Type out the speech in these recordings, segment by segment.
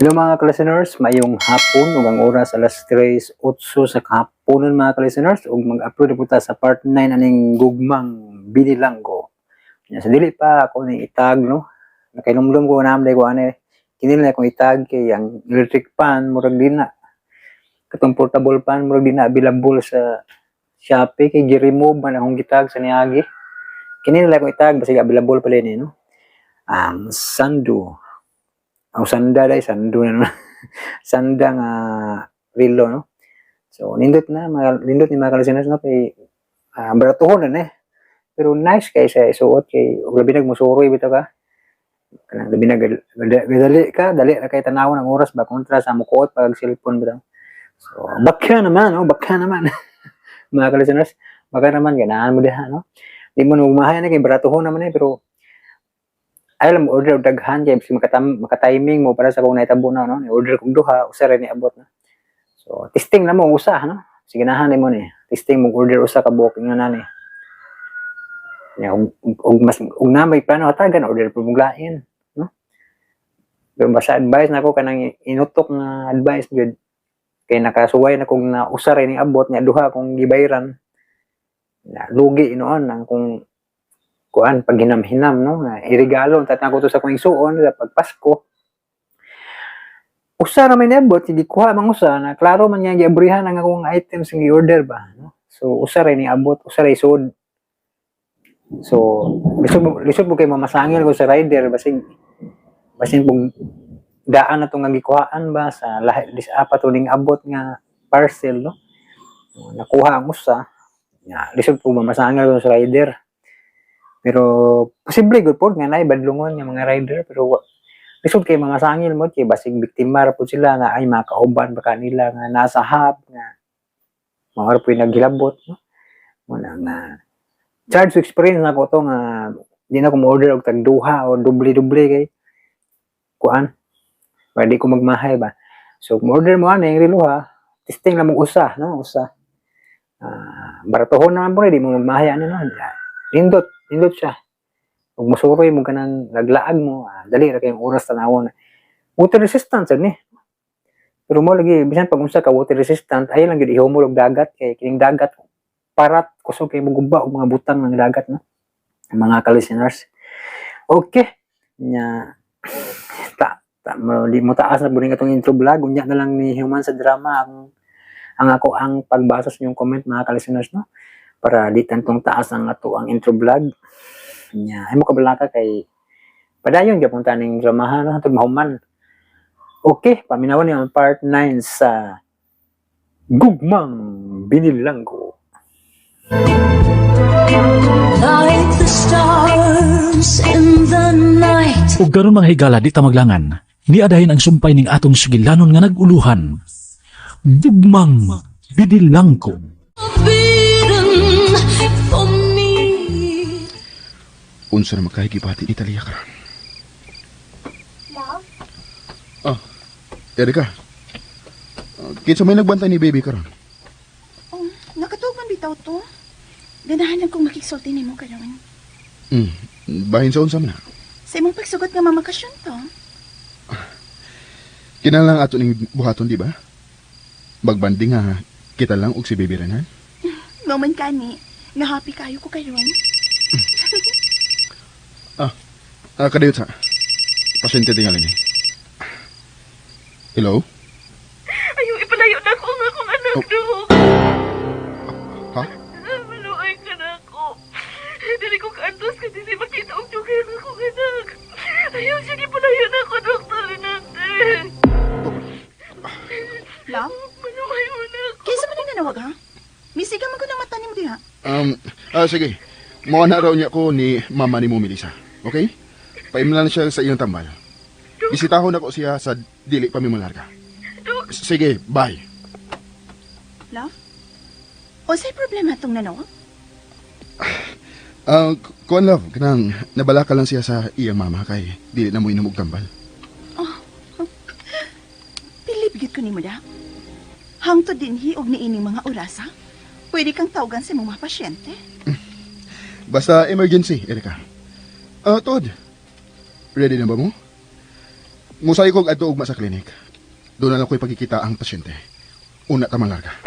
Hello, mga ka-listeners, mayong hapon ug ang oras alas 3:08 sa kahaponon, mga ka-listeners, ug mag-upload na po ta sa part 9 aning Gugmang Binilanggo. Nya, sa dili pa ako ni itag, no. Nakainumdum ko na ko ani kini na akong itag kay ang electric fan murag di na, katong portable fan, murag di na available sa Shopee kay gi-remove man akong gitag sa niagi. Kini na lang akong itag basig available pa ni, no. Ang Sando ang sanda day, sando na naman. Sanda nga relo, no. So nindot na mga nindot ni mga ka-listeners, no, kay baratuhon na eh. Pero nice kay sa isuot kay ug labi nag musuroy bitaw ka. Kanang labi na dali ka, dali ra kay tanawon ang oras ba kontra sa mukuot pag cellphone bitaw. So baka naman, no, baka naman, mga ka-listeners, baka naman ganahan mo diha, no. Di mo nugmahay na kay baratuhon naman eh, pero ay lang mo order og daghan kay bisag maka-timing mo para sa kung naitabo na, no. Ni order kog duha, usa ra ni abot na. So testing na mo usa, no. Sige, ganahan nimo ni. Testing mo order usa ka buok nga nani. Ya, ug mas ug na may plano hatagan order pud mong lain, no. Pero basta advice nako, kanang inutok nga advice gyud kay nakasuway na kung na usa ra ni abot nya duha kong gibayran na lugi inoon ang kung kuan paghinam-hinam, no, nga iregalo tatang ko to sa akong igsuon sa pagpasko. Usa ra may niabot, sige kuha mang usa na klaro man nga giabrihan ang akong items nga gi-order ba, no. So usa ra ni abot, usa ra isod. So lisod mo kay mamasangil ko sa rider basig basin pug daan na to nga gikuhaan ba sa lahi dis apat ning abot nga parcel, no. Nakuha ang usa ya, lisod po mamasangil ko sa rider. Pero posible gud pod nga naay badlungon nga mga rider, pero lisod kay mamasangil mo kay basig biktima ra pud sila nga ay mga kauban ba kanila nga nasa hub nga mao ra pu'y naghilabot, no. Mao na nga charge to experience nako to nga di na ko mo-order og tag duha o doble-doble kay kuan para di ko magmahay ba. So kung order mo ani ang relo ha, testing lang mo usa, no, usa. Baratuhon naman po, di mo magmahay ani, no. Nindot, nindot siya. Ug musuroy mo kanang naglaag mo, dali ra kayong oras tanawon. Water resistant sad ni. Pero mo lagi bisan pag unsa ka water resistant, ayaw lang gyud ihumol og dagat kay kining dagat parat, kusog kay muguba og mga butang ng dagat, no. Mga ka-listeners. Okay. Nya ta, ta mo, di mo taas na buning atong intro vlog, unya na lang ni human sa drama ang ako ang pagbasa sa inyong comment, mga ka-listeners, no, para di tantong taas ang ato ang intro vlog. Nya ay mo kabalaka kay padayon gyapon ta ning dramahan, no, hantod mahuman. Okay, paminawon ni ang part 9 sa Gugmang Binilanggo. Like the stars in the night. Ug karon, mga higala, di ta maglangan. Niadahin ang sumpay ning atong sugilanon nga nag-uluhan. Gugmang Binilanggo. Forbidden for me. Unsa na makahigibati ni Talia karon? Love? Ah, Erika. Kinsa may nagbantay ni baby karon? Oh, nakatuog man bitaw to. Ganahan lang kong makigsulti nimo karon. Bahin sa unsa man na? Sa imong pagsugot nga mamakasyon to. Kinahanglan ato ning buhaton, di ba? Magbanding nga kita lang og si baby Renan. Mao man kani, nga happy kayo ko karon. Ah, kadayot sa. Pasyente tingali ni. Hello? Ayaw ipalayo na ko ang akong anak, Oh. Dok. Ha? Maluoy ka na ako. Dili ko kaantos ka dili makita og dugay ang akong anak. Ayaw siya ipalayo na ako, Dr. Renante. Love? Maluoy mo na ako. Kinsa man ang nanawag, ha? Misiga man ko ng mata nimo diha. Sige. Mao na raw niya ko ni mama ni mo, Melissa. Okay? Paimlan siya sa iyong tambal. Bisitahon ako siya sa dili pa mi molarga. Sige, bye. Love? Unsay problema tong nanawag? Kuan, love, kanang nabalaka lang siya sa iyang mama kay dili na mo inom og tambal. Bilib gyud ko nimo da. Hangtod dinhi og niining mga orasa, pwede kang tawagan sa imong mga pasyente. Basta emergency, Erika. Todd. Ready na ba mo? Musay kog adto ugma sa klinik. Doon na lang ko'y pagkikita ang pasyente. Una ta malarga.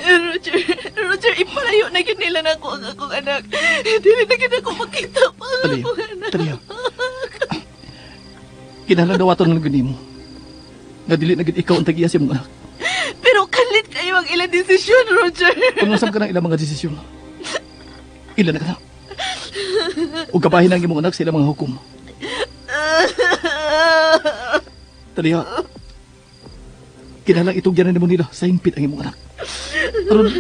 Roger, Roger, ipalayo na gyud nila nako ang akong anak. Dili na gyud ako makita pa ang Talia, akong anak. Talia. Kinahanglan dawaton ng guni mo. Nga dili na gid ikaw ang tag-iya sa imong anak. Pero kalit kayo ang ilang desisyon, Roger. Kung nasab ka ng ilang mga desisyon, ila na ka na. Ug kabahin ang imong anak sa ilang mga hukom. Talia, kinahanglan itugyan na nimo nila sa hingpit ang imong anak. Aron,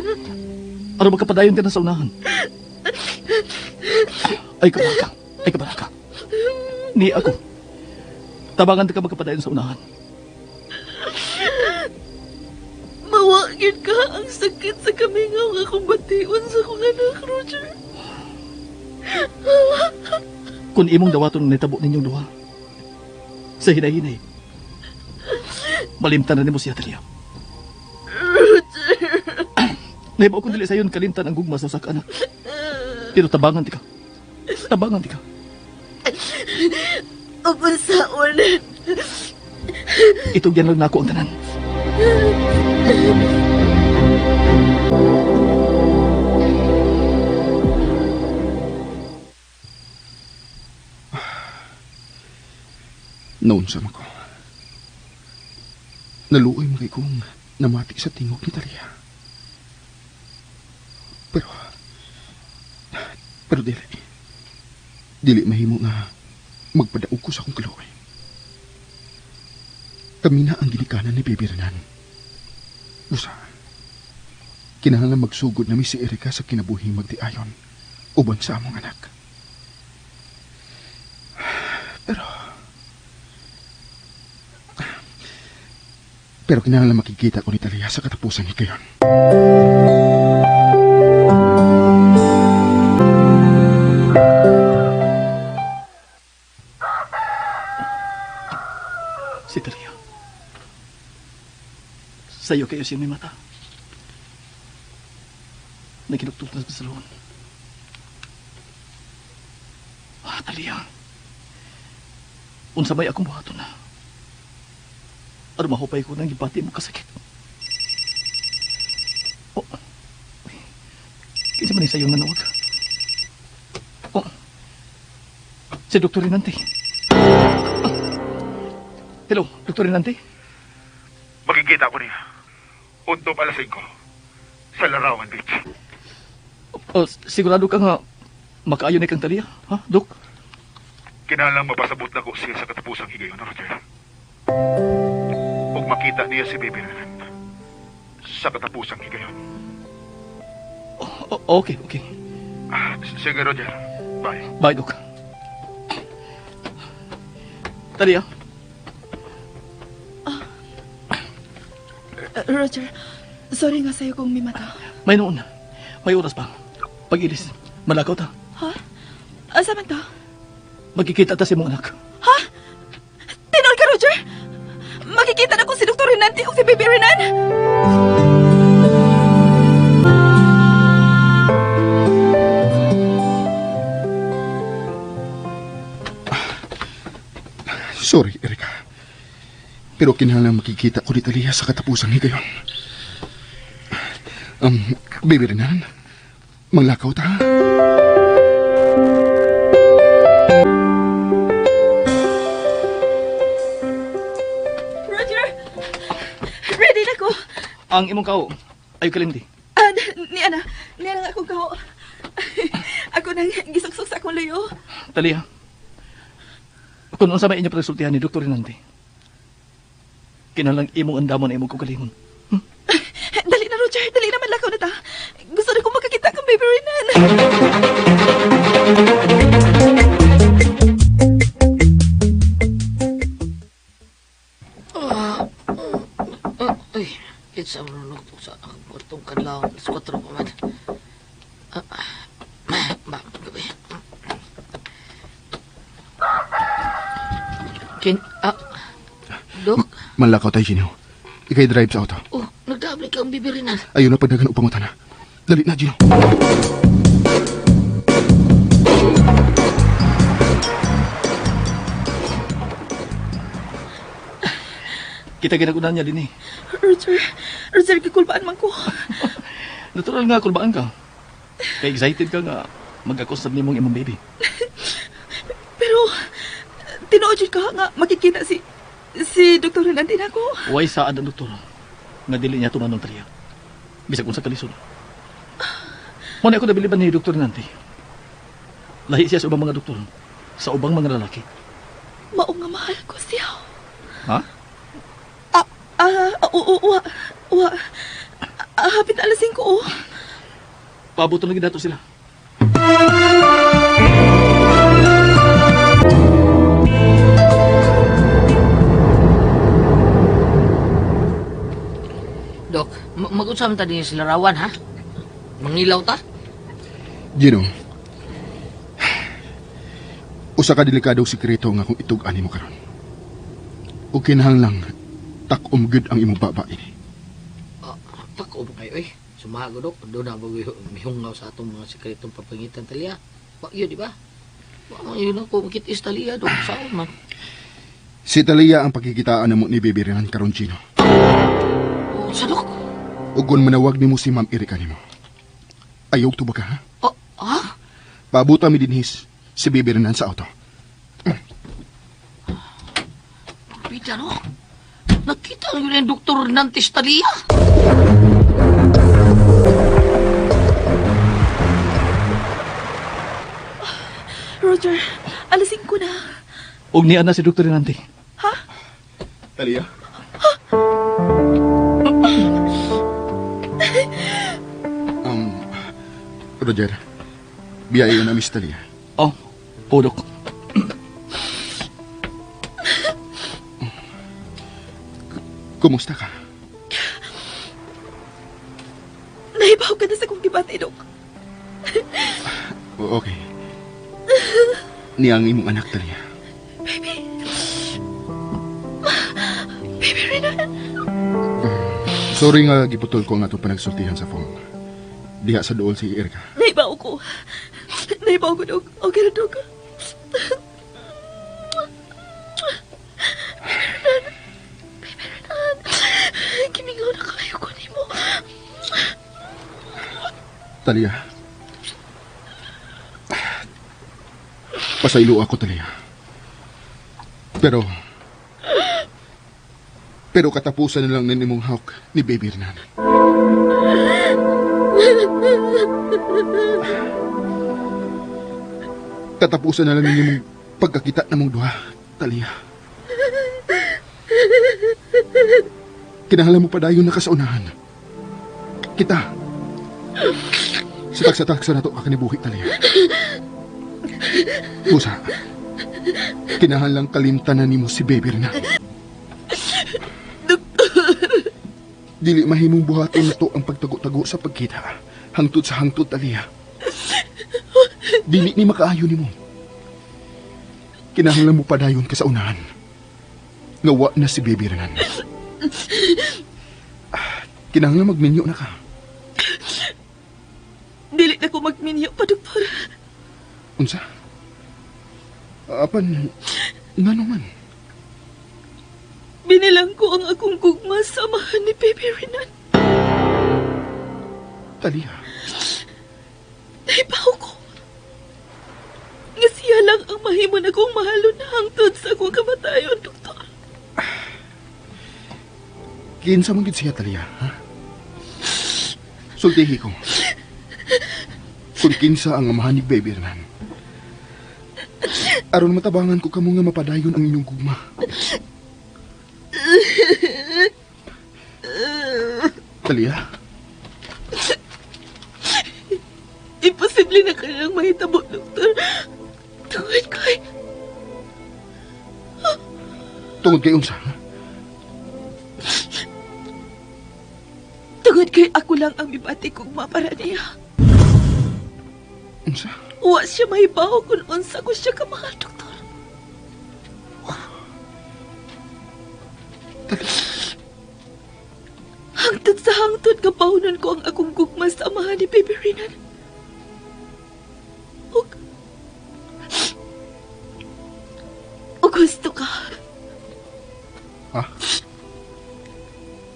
aron magkapadayon ka na sa unahan. Ay kabaraka, ay kabaraka. Ni ako. Tabangan ka magkapadayon sa unahan. Mawa gyud ka ang sakit sa kamingaw nga akong bation sa akong anak, Roger. Kung imong dawaton ang nitabo ninyong duha, sa hinay-hinay, malimtan na nimo siya, Talia. Roger. Nahibaw kung dili sayon kalimtan ang gugma sa usa ka anak. Pero tabangan ti ka. Tabangan ti ka. Ug unsaon? Itugyan lang nako ang tanan. Naunsa man ko. Naluoy man kay kong namati sa tingog ni Talia. Pero, pero dili. Dili mahimo nga magpadaog ko sa akong kaluoy. Kami na ang ginikanan ni Baby Renan. Usa, kinahanglan magsugod nami si Erika sa kinabuhing magdiayon uban sa among anak. Pero kinahanglan makikita ko ni Talia sa katapusan higayon. Si Talia. Sa'yo kayo siya may mata. Nagkinuktok na sa salon. Ah, Talia. Unsa may akong buhaton na. Aron mahupay ko nang gibati mo kasakit. Oh. Uy. Kinsa man ni sayo nanawag? Oh. Si Dr. Rinante. Ah. Hello, Dr. Rinante. Makikita ko niya. Untop alas 5. Sa Larawan Beach. Oh, sigurado ka nga makaayon na kang Talia, ha, Dok? Kinahanglan mapasabot na ko siya sa katapusang higayon, Roger. Ug makita niya si Baby Renan sa katapusang higayon. Oh, okay, okay. Ah, sige, Roger. Bye. Bye, Dok. Talia, Roger, sorry nga sa'yo kung may mata. may noon. May oras pa. Pag-ilis, malakaw ta. Ha? Asa man ta? Magkikita ta sa imong anak. Ha? Tinuod ka, Roger? Makikita na ko si Dr. Renante o si Baby Renan! Sorry, Erika. Pero kinahanglan makikita ko ni Talia sa katapusang higayon. Baby Renan, manglakaw ta. Roger! Ready na ko! Ang imong kao, ay kalimti. Ah, ni Ana, ni Ana nga akong kaho. Ako nang gisuksok sa akong luyo. Talia, kung unsa may inyo pagsultihan ni Dr. Rinante, kinahanglan imong andamon ang imong kaugalingon. Dali na, Roger. Dali na, manlakaw na ta. Gusto na kong makakita kang Baby Renan. Ay, it's ang runok sa akong kadlaw. Alas 4 pa man. Ah, ah, ba, gabi. Kin, ah, Dok, Manlakaw tayo, Gino. Ikay drive sa auto. oh, nagdabli ka ang bibirinan. Ayun na pagdagan upang na. Dali na, Gino. Kita ginagunan niya din eh. Roger, Roger, gikulbaan man ko. Natural nga kulbaan ka. Kay excited ka nga mag-akostab ni mong imong baby. Pero, tinuod jud ka nga makikita si Dr. Renante nako. Way saad ang doktor nga dili niya tumanong Talia. Bisag unsa kalisod. Mo na ako nabiliban ni Dr. Nante. Lahi siya sa ubang mga doktor, sa ubang mga lalaki. Mao nga mahal ko siya. Ha? Oo, wa, wa. Hapit na alas 5, oh. Paabot na dato sila. Dok, mag-usam ta din sa larawan, ha? Mangilaw ta? Gino, usa ka delikado sikreto nga kung itug-an nimo karon. O kinahanglang tak-om gyud ang imong baba ini. Tako ba kayo, eh? Sumago, Dok. Doon na bago mihungaw sa atong mga sikretong papangitan taliya. Wa yun, di ba? Wa man yun ako makitis taliya, Dok. Saan man? Si Talia ang pagkikitaan namo ni Baby Renan karon, Gino. Oh, sa Dok? Ug kun manawag nimo si Ma'am Erika nimo. Ayaw tuba ka, ha? Oh, ha? Pabuta mi dinhis si Baby Renan sa auto. Pita, no? Nakita na yun yung Doktor Nantes Talia. Roger, alas 5 na. Og niya na si Dr. Nante. Ha? Talia? Roger, biyahe na Miss Talia. Oh, po, Dok. Kumusta ka? Nahibaw ka na sa kong gibati, Dok. Okay. Niya ang imong anak, Talia. Baby. Baby Renan. Sorry nga giputol ko ang atong panagsultihan sa phone. Diha sa duol si Erika. Nahibaw ko. Nahibaw ko, Dok. Okay na, Dok. Baby Renan. Baby Renan. Gimingaw na kayo ko nimo. Talia. Pasaylo ako, Talia. Pero katapusan na lang ng imong hawk ni Baby Renan. Katapusan na lang ng imong pagkakita ng mong duha, Talia. Kinahanglan mo pa dayon na kasaunahan. Kita. Sa tagsa-tagsa na to kakanibuhi, Talia. Busa, kinahanglang kalimtan na nimo si Baby Renan. Dili mahimong buhaton na to ang pagtago-tago sa pagkita. Hangtod sa hangtod, Talia. Dili ni makaayo nimo. Kinahanglan mo padayon ka sa unahan. Ngawa na si Baby Renan. Kinahanglan magminyo na ka. Dili na ko magminyo pa, Doktor. Unsa? Apan, ngano man? Binilang ko ang akong gugma sa amahan ni Baby Renan. Talia. Nahibaw ko. Nga siya lang ang mahimo na kong mahalon na hangtod sa akong kamatayon, Doktor. Kinsa man gid siya, Talia, ha? Sultihi ko. Kung kinsa ang amahan ni Baby Renan. Aron matabangan ko kamo nga mapadayon ang inyong gugma. Talia? Imposible na kailang mahitabo, Doktor. Tungod kay... Tungod kay unsa? Tungod kay ako lang ang mibati kong mapara niya. Unsa? Wa siya mahibaw kung unsa ko siya kamahal, Doktor. Hangtod sa hangtod nga paunon ko ang akong gugma sa amahan ni Baby Renan. Ug gusto ka. Ha?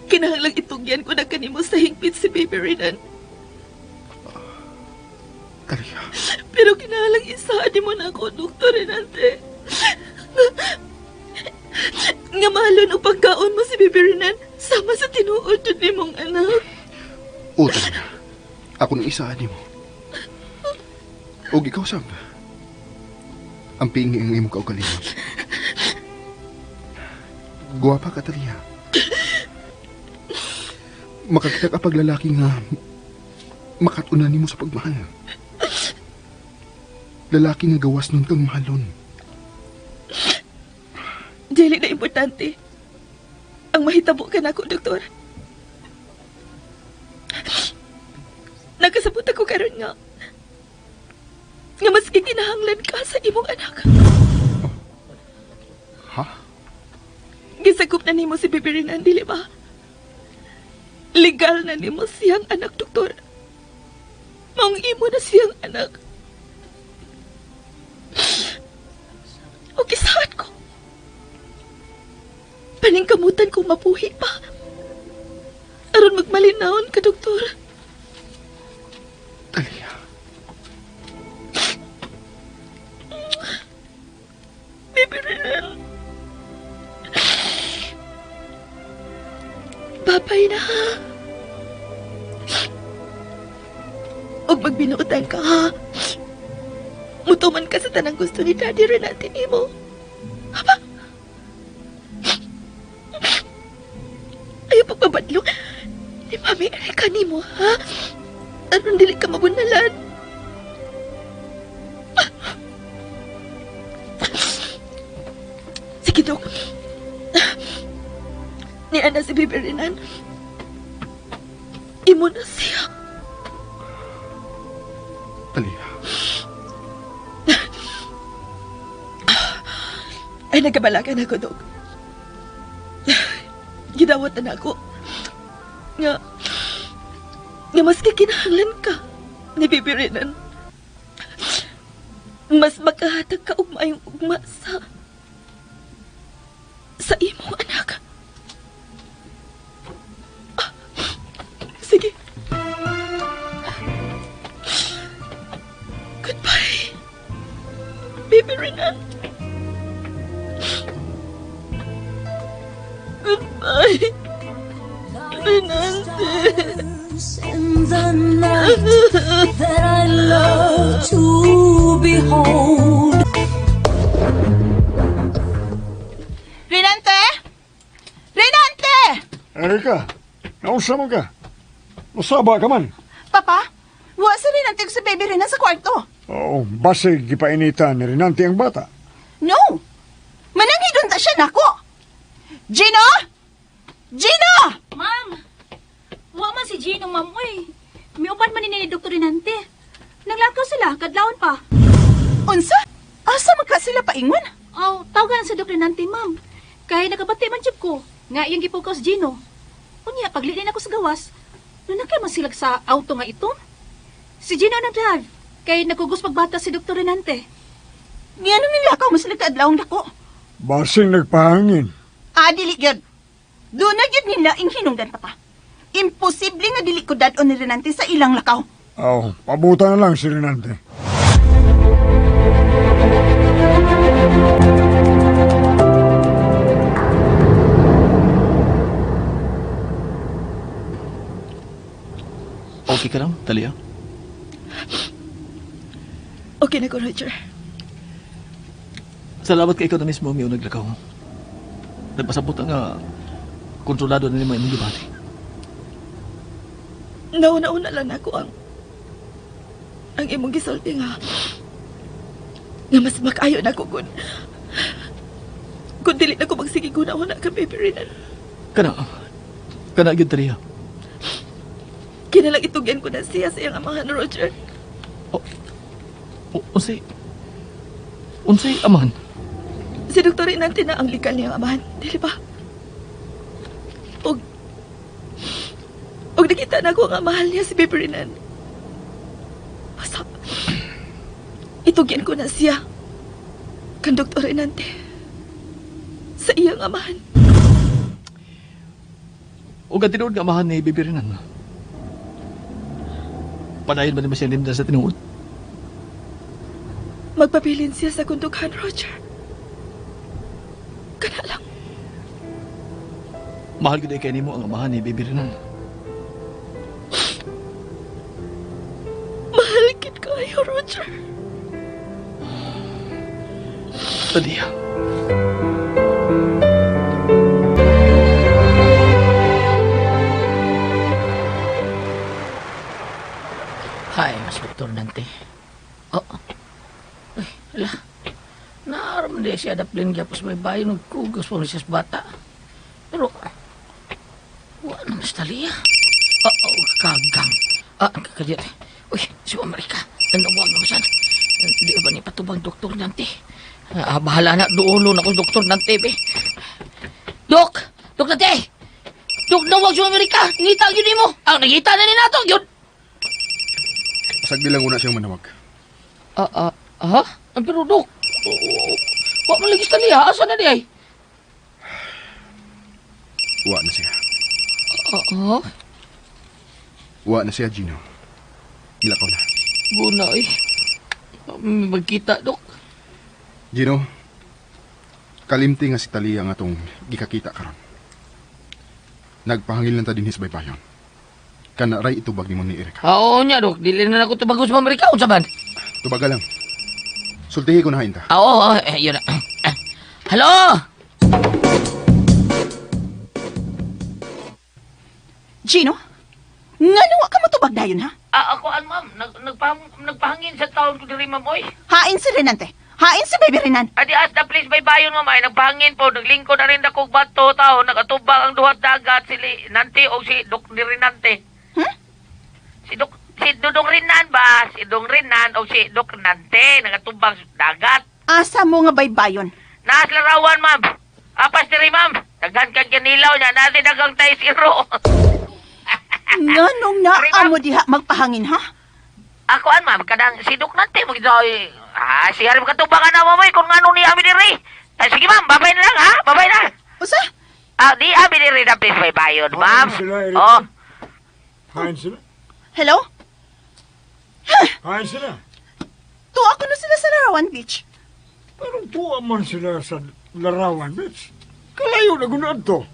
Kinahanglang itugyan ko na kanimo sa hingpit si Baby Renan. Talia. Pero kinahanglang isahan mo na ako, Dr. Renante. Nga mahalon o pagkaon mo si Baby Renan sama sa tinuod jud nimong anak. O, Talia. Ako nang isahan nimo. Og ikaw, Sam. Ang pingi ang imong kaugalingon. Guwapa ka, Talia. Makakita ka pag lalaki nga makatunan nimo sa pagmahal. Lalaki nga gawas nun kang mahalon. Dili na importante. Ang mahitabo ka na ako, Doktor. Nakasabot ako karon nga. Nga maski kinahanglan ka sa imong anak. Ha? Gisagop na nimo si Bibi Renan, dili ba? Legal na nimo siyang anak, Doktor. Maong imo na siyang anak. O kisahan ko. Paningkamutan kong mapuhi pa. Aron magmalinawon ka, Doktor. Talia. Baby Renan. Babay na, ha? Og magbinuotan ka, ha? Mutuman ka sa tanang gusto ni Daddy Renante nimo. Haba? Ayaw pagpabadlo ni Mami Erika nimo, ha? Aron dili ka mabunalan. Sige, Dok. Ni Ana si Bibi Renan. Imo na siya. Talia. Ay, nagkabalakan ako, Dok. Gidawat na ako. Nga, nga maski kinahanglan ka ni Bibi Renan, mas makahatag ka og maayong ugma sa imong anak. Sige. Goodbye, Baby Renan. Goodbye, Renante. In the night that I love to behold. Renante! Renante! Erika, naunsa man ka? Musaba ka man. Papa, wa si Renante sa Baby Renan sa kwarto. Oo, basig gipainitan ni Renante ang bata. No! Manangidon ta siya nako. Gino! Gino! Ma'am! Wa man si Gino, ma'am, uy. Miuban man ni Dr. Renante. Naglakaw sila, kadlawon pa. Unsa? Asa man ka sila paingon? Aw, tawagan si Dr. Renante, ma'am. Kay nakabati man jud ko. Nga iyang gipukaw si Gino. Unya, paglilin ako sa gawas, nunakay man sila sa auto nga ito. Si Gino ang nag-drive. Kay nagkugos pagbata si Dr. Renante. Ngano nilakaw mo sila kaadlawng dako? Basing nagpahangin. Ah, dili gyud. Doon na gyud nila ing hinungdan, Papa. Imposible nga dili ko dad-on ni Renante sa ilang lakaw. Oo, pabuta na lang si Renante. Okay ka lang, Talia? Okay na ko, Roger. Salamat kay ikaw na mismo ang iyong naglakaw. Nagpasabot ang kontrolado na nimo imong gibati. Nauna-una lang ako ang imong gisulti nga nga mas makayo na ako kung dili na ko magsige guna-una ka, Baby Renan. Kana gyud, Talia. Kinalang itugyan ko na siya sa iyang amahan, Roger. O, unsay amahan? Si Dr. Renante na ang legal niyang amahan, dili ba? Og Nakita na ko nga mahal niya si Baby Renan. Basta, itugyan ko na siya. Kan Dr. Renante. Sa iyang amahan. O ang tinuod nga amahan ni Bibi Renan. Padayon ba nimo siya nimdan sa tinuod? Magpabilin siya sa kundughan, Roger. Kana lang. Mahal gud kay nimo ang amahan ni Bibi Renan. Mahal kit kayo, Roger. Talia. Hay, mas Doktor Nante. Oh. Ay, ala. Naaram di siya daplin gyapos may bayo nagkugas pa siya sa bata. Pero, wa na mas Talia. Oh, oh, kagang. Ah, ang kakadyat. Uy, si Amerika. Nanawag naman siya. Di ba ni patubang Doktor Nante? Ah, bahala na. Duolo na ko Doktor Nante, be. Dok! Dok Nante! Dok, nawag si Amerika. Ngita yun mo. Ah, nangita na ni nato. Yun. Pasagdi lang una siyang manawag. Ah, ah, ah? Pero Dok, wa man lagi sa Talia. Asa na di ay? Wa na siya. Ah, ah? Wa na siya, Gino. Gilakaw na. Guna eh. Magkita, Dok. Gino, kalimti nga si Talia nga atong gikakita karon. Nagpahangil lang ta dinhi sa baybayon. Kana ray itubag nimo ni Erika. Ah, oo niya, Dok. Dili na ako tubag sa Amerika. Unsa man? Tubaga lang. Sultihi ko na hain ta. Ah, oo, oo, eh, yun na. Ah, hello? Gino? Ngano wa ka motubag dayon, ha? Ah, ako an, ma'am. Nagpahangin sa taon ko diri, ma'am, oy. Hain si Renante. Hain si Baby Renan. Adi as the place by bayon, ma'am, ay nagpahangin po. Naglingko na rin akong bato taon. Nagatubang ang duhat dagat si Nante o si Dok ni Renante. Hmm? Si Dok si Dudong Renan ba? Si Dong Renan o si Dok Nante nagatubang sa dagat. Asa mo nga baybayon? Naas larawan, ma'am. Apas diri, ma'am. Daghan kang kanilaw niya. Nasi dagang tayo siro. Nganong naa mo diha magpahangin, ha? Ako an, ma'am. Kadang si Dok Nante. Mag ah, siya rin makatubang na, ma'am. Kung ano ni ami diri. Ah, sige, ma'am. Babay na lang, ha? Babay na. Usa? Ah, di ami diri na please may bayon, ma'am. Hain sila, Erika. Oh. Hain sila. Hello? Hain sila. Tuwa ko na sila sa Larawan Beach. Pero tuwa man sila sa Larawan Beach. Kalayo na gunaan to.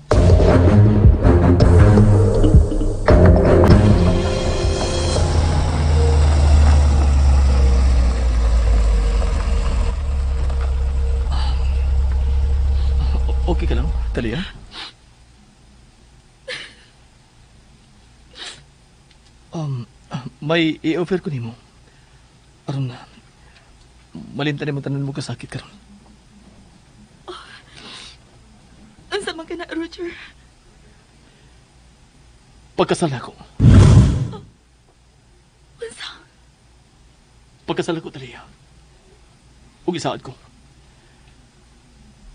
Okay ka lang, Talia? May i-offer ko nimo. Aron na, malintan mo tanan mo kasakit karon. Unsa man ka na, Roger? Pagkasala ko. Unsa? Pagkasala ko, Talia. Ug isaad ko.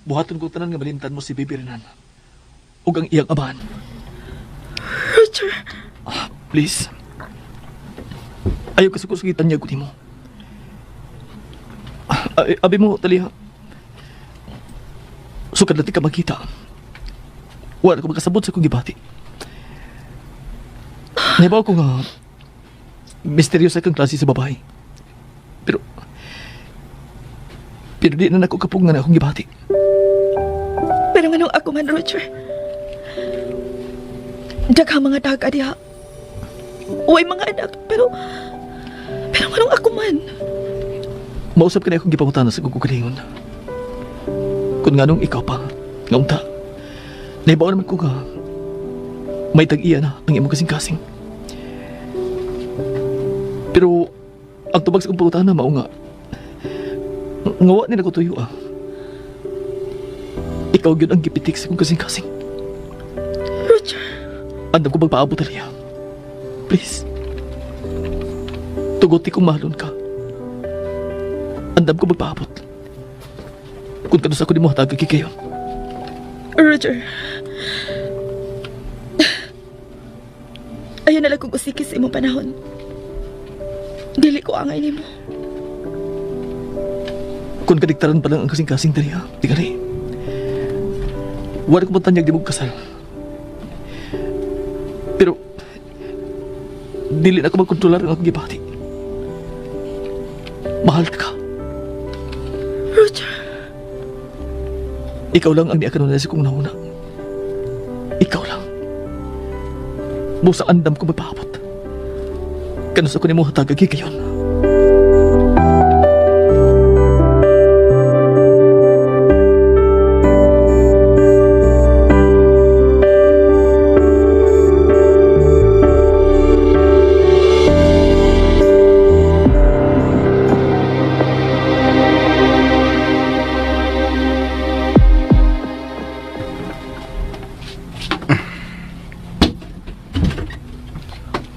Buhaton ko tanan nga malintan mo si Bibi Renan. Ug ang iyang amahan. Roger! Ah, please. Ayaw kasukusugitan niya ko nimo. Ah, abi mo, Talia. Sukad lang ka makita. Wala ko makasabot sa kong gibati. Nahibaw ko nga misteryosa kang klase sa babae. Pero di na nako kapugnan na akong gibati. Pero nganong ako man, Roger? Daghang mga daga diha. Uy, mga anak, pero nganong ako man? Mausap ka na akong gipangutana sa kong kagalingon. Kung nganong ikaw pa, ngaunta, nahibaw naman ko nga, may tag-iya na ang imong kasing-kasing. Pero, ang tubag sa kong pangutana, mao nga, ngawa ni nako tuyo ah. Ikaw gyud ang gipitik sa kong kasing-kasing. Roger. Andam ko magpaabot, Talia. Please. Tuguti kong mahalon ka. Andam ko magpaabot. Kung kanus ako di mo hatagag kayo. Roger. Ayaw na lang kong usiki sa imong panahon. Dili ko angay nimo. Kung kadigtaran pa lang ang kasing-kasing diri ha, tingali. Wala ko matanyag di mo kasal. Pero, dili na ako magkontrolar ang akong gibati. Mahal ka. Roger, Ikaw lang ang niakanunay sa kong nauna. Ikaw lang. Busa andam ko magpaabot. Kanus ako nimo hatag agi kayon.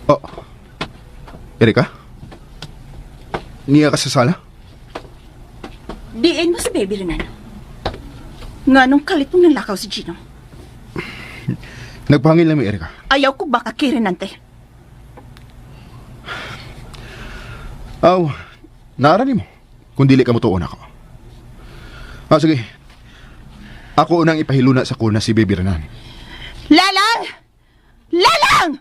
Oh. Erika? Niya ka sa sala? Diin mo si Baby Renan. Nga nung kalitong nalakaw si Gino. Nagpahangin lang mi, Erika. Ayaw ko baka kay Renante. Aw, naara nimo. Kung dili ka mo tuon ako. Ah, sige. Ako unang ipahiluna sa kuna si Baby Renan. Lalang! Lalang!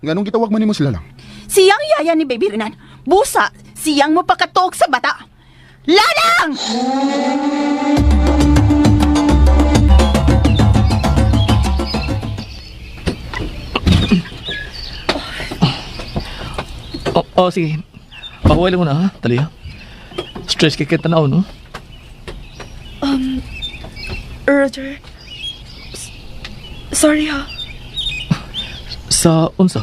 Nganong gitawag man nimo sila lang? Siyang yaya ni Baby Renan. Busa, siyang mo pakatuok sa bata. Lalang! Oh, oh sige. Pahuway lang mo na ha, Talia. Stress kay kay tanaw, no? Roger. Sorry ha. Sa unsa?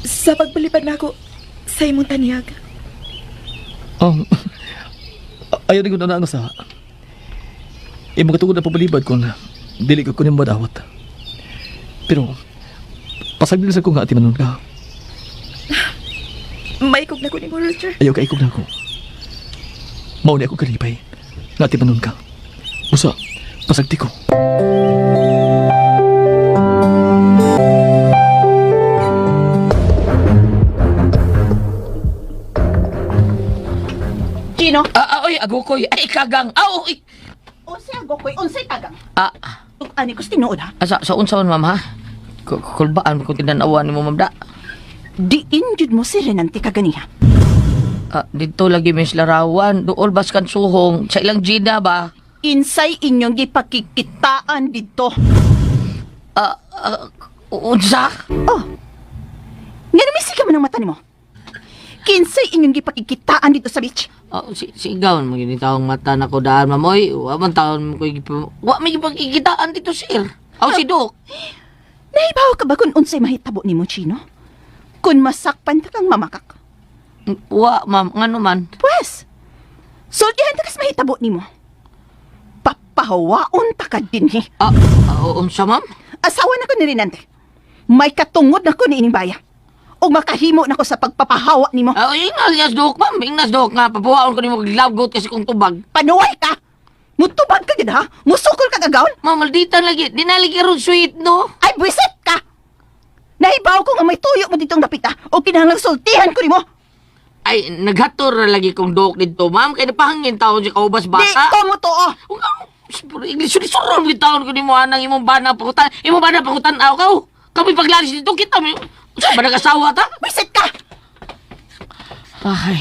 Sa pagpalipad na ako sa imong tanyag. Ayaw na ko na sa. Imo katugod na pabalibad kung dili ko kunin madawat. Pero, pasagdil sa ko nga ati manon ka. Maikog na ko nimo, Roger. Ayaw kaikog na ako. Mao ni ako kalipay. Nga ati manon ka. Usa, pasagdi ko. Gino, Ah, ah, oy, agukoy. Ay, kagang. Ah, oy. unsay agokoy, unsay tagang. Ah, Ug ani ko tinuod ha. asa sa unsa man, ma'am, ha? Kulbaan ko tinanawan nimo, ma'am, da. Diin jud mo si Renante kaganiha. Ah, dito lagi mis larawan. Duol bas kan suhong. Sa ilang Gina ba? Insay inyong gipakikitaan didto. Ah, ah, unsa? Oh. Nga namisi ka man ang mata nimo. Kinsay inyong gipakikitaan dito sa beach. Oh, si sigaw mo gini taong mata na ko daan, ma'am. Oy, wa man taon ko wa may gipakikitaan dito, sir. Aw si Dok. Nahibaw ka ba kung unsay mahitabo nimo, Chino? Kung masakpan ta kang mamakak. Wa, ma'am, ngano man? Pwes, sultihan ta kas mahitabo nimo. Papahawaon ta ka dinhi. Ah, ah, unsa, ma'am? Asawa na ko ni Renante. May katungod na ko ni ining baya. O makahimo na ko sa pagpapahawa nimo. Ah, ingnas niya Dok, ma'am. Ingnas Dok nga papuwaon ko nimo glabgot kasi kung tubag. Panuway ka! Mutubag ka gid ha? Musukol ka gagawon? Ma'am, malditan lagi. Di na lagi ron sweet, no? Ay, buwisit ka! Nahibaw ko nga may tuyo mo ditong dapita o kinahanglang sultihan ko nimo. Ay, naghator na lagi kong dok dito, ma'am. Kaya napahangin taon si kaubas Di bata. ko mo tuo. English, suron taon ko nimo anang imong bana pakutan. Imong bana pakutan aw kaw. Kami paglalis dito kita mi. Sa ba nag-asawa ta? Buwisit ka! Ay.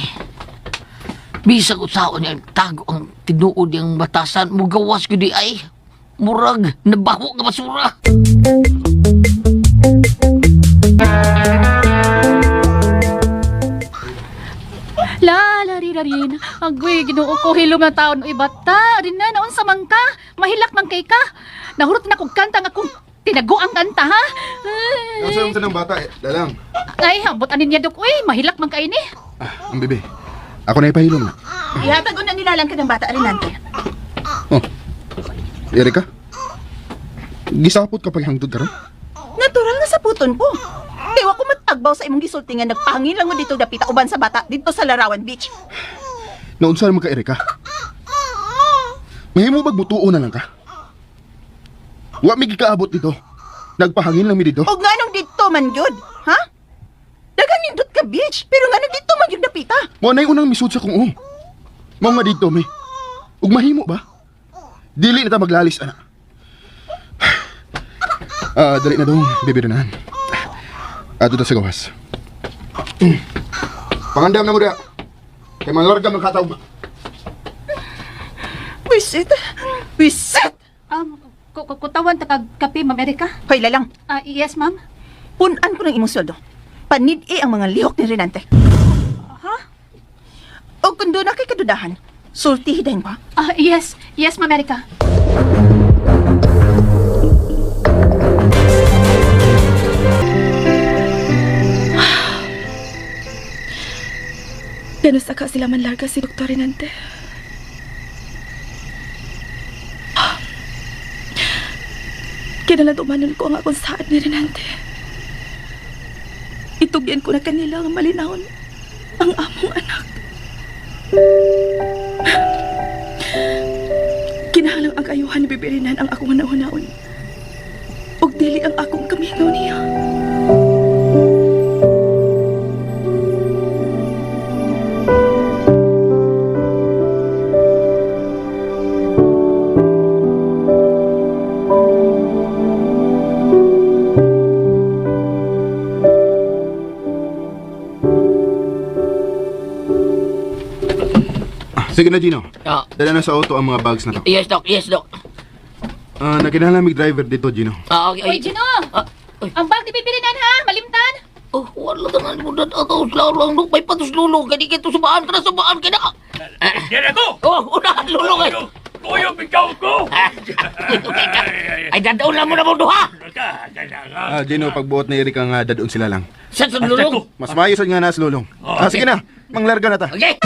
Bisag usaon niya tago ang tinuod yang batasan mugawas gyud di ay. Murag nabaho nga basura. La la ri ra rin. Agoy, Ginoo ko hilom na taon uy bata. Rin na naunsa man ka? Mahilak man kay ka. Nahurot na kog kanta nga kung tinago ang kanta ha. Ang sayong ng bata eh. Dalang. Ay, ambot ani niya dok uy, mahilak man kay ni. Ah, ang bebe. Ako na ipahilom na. Ihatag na nilalang ka ng bata, Renante. Oh. Erika? Gisapot ka paghangtod karon? Natural nga sa puton ko. Di wa ko matagbaw sa imong gisulti nga nagpahangin lang mo dito dapita uban sa bata dito sa Larawan Beach. Naunsa naman ka, Erika? Mahimo bag mutuo na lang ka? Wa mi gikaabot dito. Nagpahangin lang mi dito. Og nganong didto man gyud, ha? Daghang nindot ka beach, pero nganong didto man gyud napita? Mo na unang misud sa kong oh. Mao nga didto mi. Ug mahimo ba? Dili na ta maglalis ana. Dali na dong, Baby Renan. Ato ta sa gawas. Pangandam na mo da. Kay manlarga man kataw. Wisit. Wisit. Kutawan ta kag kape, Ma'am Erika? Hoy lalang, Ah, yes, ma'am. punan ko ng imong sweldo. Panid-i ang mga lihok ni Renante. Ha? O kung doon na kay kadudahan, sultihi din pa. Ah, yes. Yes, Ma'am Erika. Ganun sa ka sila manlarga si Dr. Renante. Kinala dumanon ko ang akong saad ni Renante. Itugyan ko na kanila ang malinawon ang among anak. Kinahanglang ang kayuhan ni Bibirinan ang akong hanahunaon. Ug dili ang akong kamingaw niya. Sige na, Gino. Ah. Dala na sa auto ang mga bags na to. Yes, Doc. Yes, Doc. Nagkinahanglan mig driver dito, Gino. Ah, okay. Uy, Gino! Ah, uy. Ang bag ni Bibirinan, ha? Malimtan? Oh, wala ka na mo dat ato lang lang may patos lulo kay di kito subaan ka na subaan ka na. Yan ako! Oh, una lulo kay. Kuya, bitaw ko! Okay ka. Ay dadaon lang mo na mo duha. Gino, pagbuot na Erika nga dadon sila lang. Sa sa lulong. Mas maayo sad nga na sa lulong. Sige na, manglarga na ta. Okay.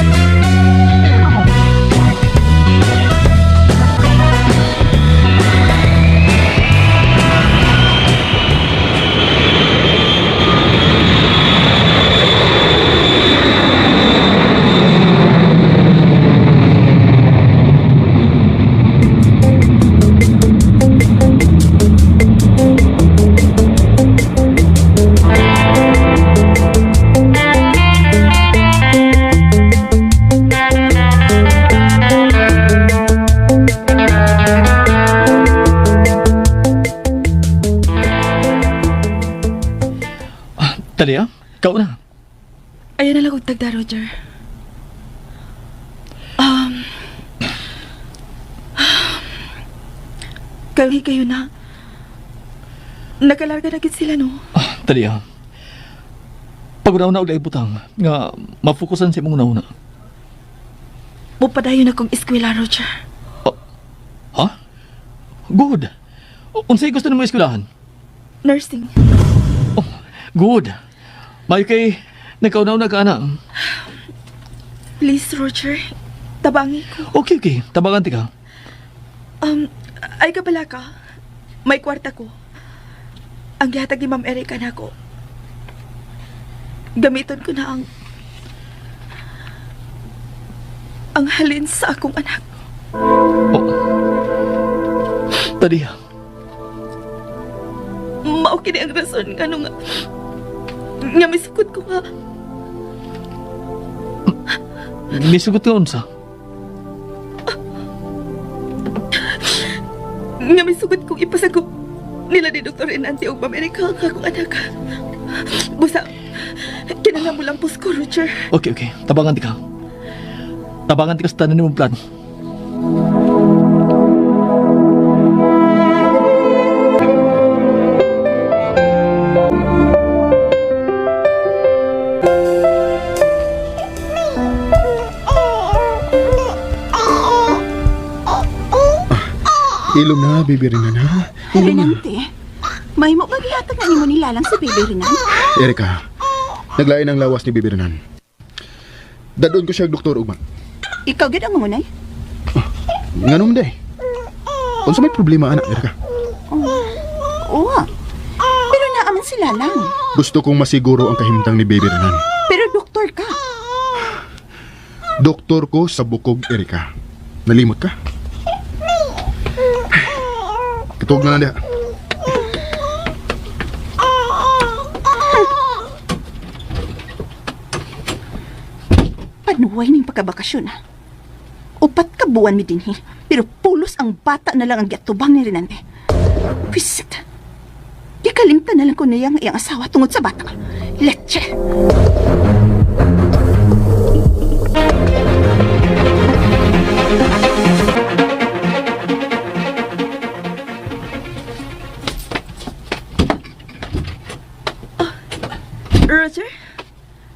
Talia, ikaw na. Ayan na lang kong tagda, Roger. Kayo kayo na. Nakalarga na gid sila, no? Talia. Pag-una-una og laing butang nga mafokusan sa imong una-una. Mupadayon akong eskwela, Roger. Ha? Good. Unsay gusto nimo eskwelahan? Nursing. Oh, good. Mayo kay nagkauna-una ka ana. Please, Roger. Tabangi ko. Okay, okay. Tabangan ti ka. Ay kabala ka. May kwarta ko. Ang gihatag ni Ma'am Erika na ako. Gamiton ko na ang halin sa akong anak. Oh. Talia. Mao kini ang rason nga nung nga misukot ko nga Misugot ka unsa? nga misugot kong ipasagop nila ni Dr. Renante og Ma'am Erika ang akong anak. Busa, kinahanglan mo lang pus ko, Roger. Okay, okay. Tabangan ti ka. Tabangan ti ka sa tanan nimong plano. Ilong na, Baby Renan, ha? Ilong na. Renante, may mo ba gihatag na nimo nilalang si Baby Renan? Erika, naglain ang lawas ni Baby Renan. Dadon ko siya doktor ugma. Ikaw gid ang mangunay? Nganong day? Unsa may problema ana, Erika? Oo. Pero naaman sila lang. Gusto kong masiguro ang kahimtang ni Baby Renan. Pero doktor ka. Doktor ko sa bukog, Erika. Nalimot ka? Katuog na lang diha. Panuway ning pagkabakasyon ha. 4 ka buwan mi dinhi, pero pulos ang bata na lang ang giatubang ni Renante. Wisit. Gikalimtan na lang ko niya ang iyang asawa tungod sa bata. Leche! Roger?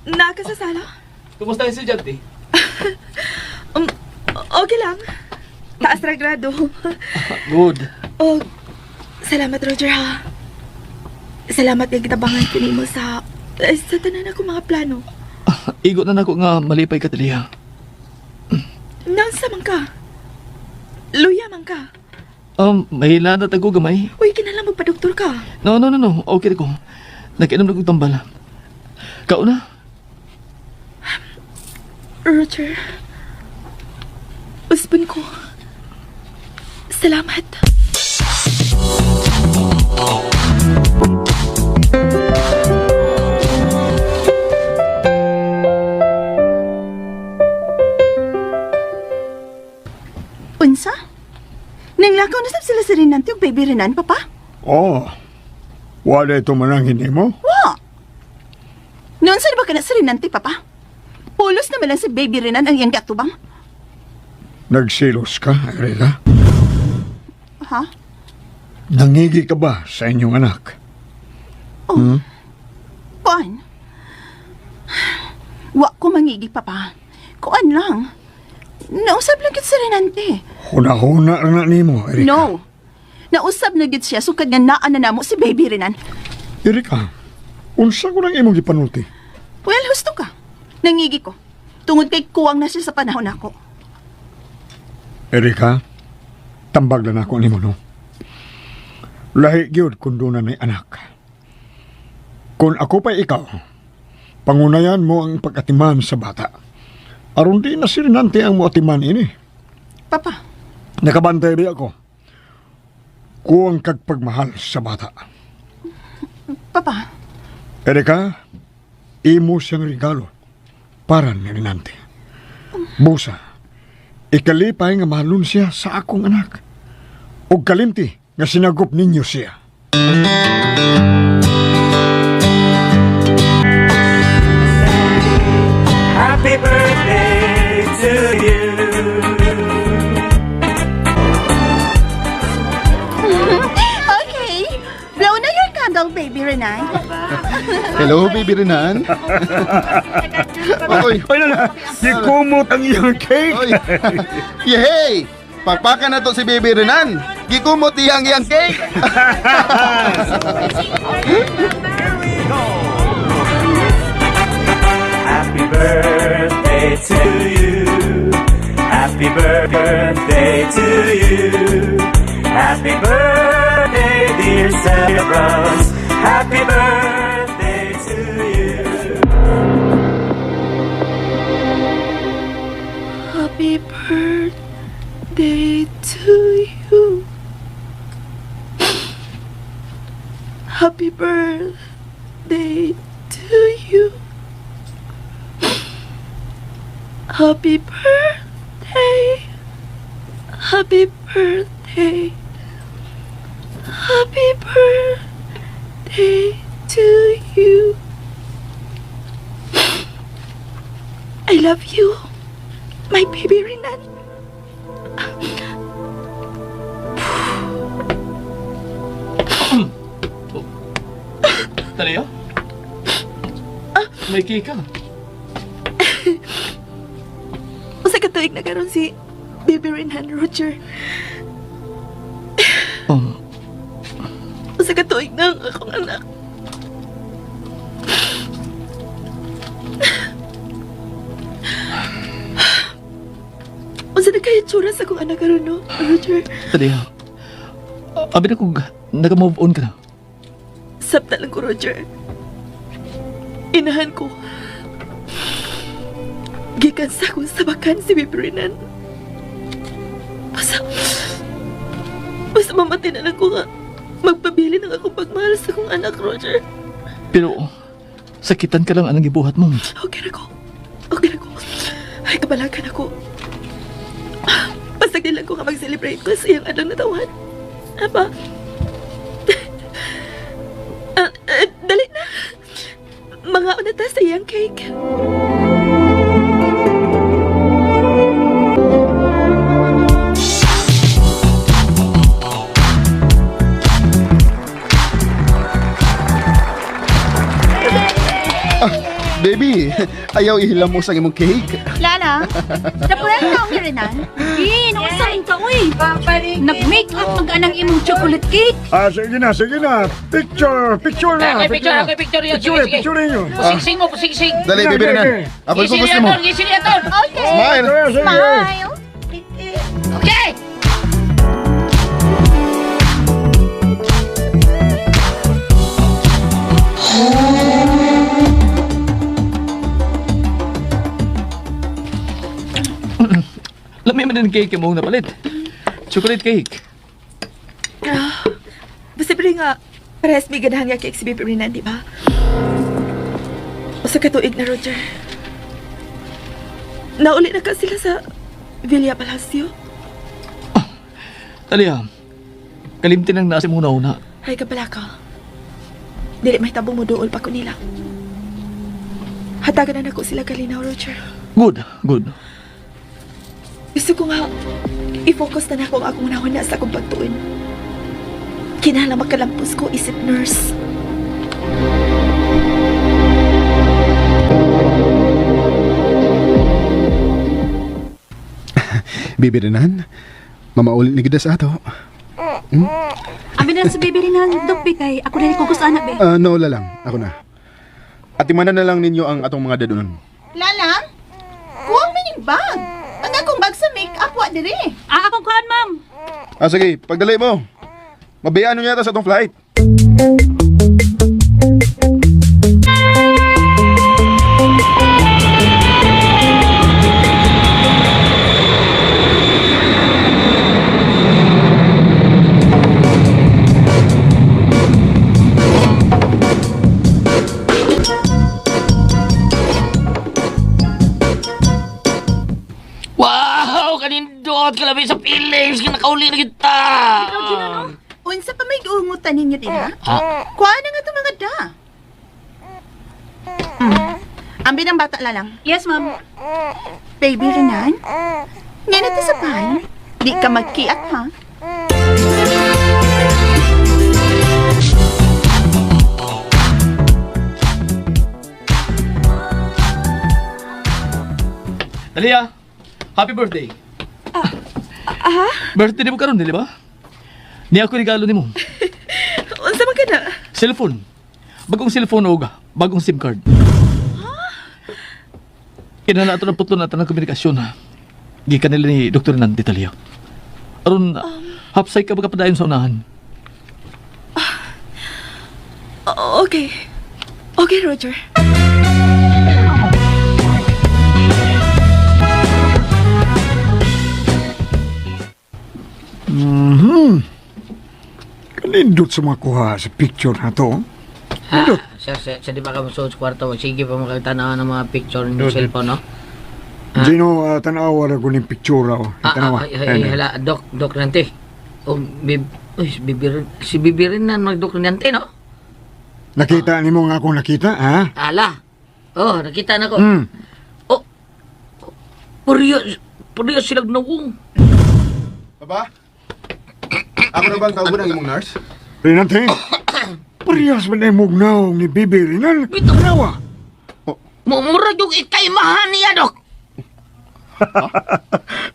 Naa ka sa sala? Kumusta yung estudyante? Okay lang. Taas ra grado. Good. Oh, salamat Roger ha. Salamat kay gitabangan ko nimo sa tanan ako mga plano. Igo na nako nga malipay ka, Talia. Naunsa man ka? Luya man ka. Mahila na tago gamay. Uy, kinahanglan magpa-doktor ka. No, no, no, no. Okay ko. Nakinom na kong tambal. Kauna? Roger. Usbon ko. Salamat. Unsa? Nanglakaw na sab sila si Renante ug baby Renan, papa? Oh, wala ito manangin nimo? Wa! Noon sa ba ka na si Renante, papa? Pulos naman lang si baby Renan ang iyang gatubang. Nagsilos ka, Erika? Ha? Nangigi ka ba sa inyong anak? Oh. Kuan? Wa ko mangigi, papa. Kuan lang. Nausab lang gid si Renante. Huna-huna na nimo, Erika. No. Nausab na gid siya sukad nga naa na namo si baby Renan. Erika, unsa ko nang imong gipanulti? Well, husto ka. Nangigi ko. Tungod kay kuwang na siya sa panahon nako. Erika, tambag lang ako nimo, no? Lahi gyud kung doon na anak. Kung ako pa ikaw, pangunayan mo ang pag-atiman sa bata. Aron di na si Renante ang moatiman ini. Papa, Nakabantay rin ako. Kuwang kag pagmahal sa bata. papa, Erika, imo siyang regalo para ni Renante. Busa, ikalipay nga mahalon siya sa akong anak. Ug kalimti nga sinagop ninyo siya. Happy birthday to you. Okay. Blow na your candle, baby Renan. Hello, baby Renan. Oy, Ay na na, gikumot ang iyang cake. oy. Yehey! Pagpaka na to si baby Renan. Gikumot iyang iyang cake. Happy birthday to you. Happy birthday to you. Happy birthday, dear celebrants. Happy birthday to you. Happy birthday to you. Happy birthday to you. Happy birthday. Happy birthday. Happy birthday to you. I love you, my baby Renan. Talia? May cake ka. Usa ka tuig na karon si baby Renan, Roger. Usa ka tuig na ang akong anak. Unsa na kaya tsura sa akong anak karon, no, Roger? Talia, abi na kung naka-move on ka na. Sabta lang ko, Roger. Inahan ko. Gikan sa akong sabakan si Baby Renan. Basta mamatay na lang ko nga. Magpabili ng akong pagmahal sa akong anak, Roger. Pero, sakitan ka lang anang gibuhat mo. Okay na ko. Okay na ko. Ay, kabalakan ako. Basta di lang ko ka mag-celebrate ko sa iyang adlaw na tawan. Apa? Dali na. Mga una ta sa iyang cake. Baby, ayaw ihilam mo sa imong cake. Lala, napuran ka ang Renan. Eh, nausain ka, uy. Nag-make up mag-anang imong chocolate cake. Ah, sige na, sige na. Picture, picture na. Okay, picture, okay, picture yun. Picture, Sige, sige. picture ninyo. Pusingsing mo, pusingsing. Dali, baby Sige, Renan. sige. Ako Gising focus niya, mo. tol. Gising niya, tol. Okay. Smile. Sige, sige. Smile. Okay! Lami man din cake mong napalit. Chocolate cake. Posible nga, parehas may ganahan nga cake si Baby Renan, di ba? Usa ka tuig na, Roger. Nauli na ka sila sa Villa Palacio. Talia, kalimti nang nasa muna una. Ay, kabala ka. Dili may tabo mo duol pa ko nila. Hatagan na nako sila kalinaw, Roger. Good, good. Gusto ko nga, i-focus na nako ang akong nahuna sa akong pagtuon. Kinahanglan makalampos ko isip nurse. Baby Renan, mamauli ni gid sa ato. Abi na sa baby Renan, Dok, be, kay ako na ni Kugos anak, be. Ah, no, lang. Ako na. Atimanan na lang ninyo ang atong mga dadunon. Lala, kuwang mining bag. Ang akong bag sa make-up, wa dire. Ah, akong kuhaan, ma'am. Ah, sige, pagdali mo. Mabayaan nyo yata sa atong flight. Wow! Kanindot! Kalabi sa feelings! Kinakauli na kita! Unsa pa may giungutan ninyo din, ha? Ah. Kuha na nga itong mga da. Ambi ng bata lalang. Yes, ma'am. Baby Renan, ngayon na sa pan. Di ka magkiat, ha? Talia, happy birthday. Ah? Birthday ni mo karon, dili ba? Niya ako regalo nimo. Unsa man ka na? Cellphone. Bagong cellphone og bagong SIM card. Kinahanglan ato ng putlo na tanang komunikasyon ha. Gikan nila ni Dr. Nandi Talia. Aron hapsay ka magkapadayon sa unahan. Okay. Okay, Roger. Kanindot sa mga kuha sa picture na to. Ha, sir, sir, sir, di ba ka masuod sa kwarto? Sige pa makitanaw ng mga picture ng cellphone, no? Ah. Gino, tanawa ra ko ning picture oh. Ah, Tanawa. ah, ay, ay, hala, Dok Nante. Oh, bib, uy, si Bibirin, si Bibirin na mag-Dok Nante, no? Nakita nimo nga akong nakita, ha? Ala. Oh, nakita na ko. Oh, puriyo, puriyo silang nawong. Baba? Ako na bang tawag ng imong nurse? Rinante. Parehas man ay mugnaw ni Bibi Rinan. Bitaw. Tanawa. Murag yung ikaimahan niya, Dok.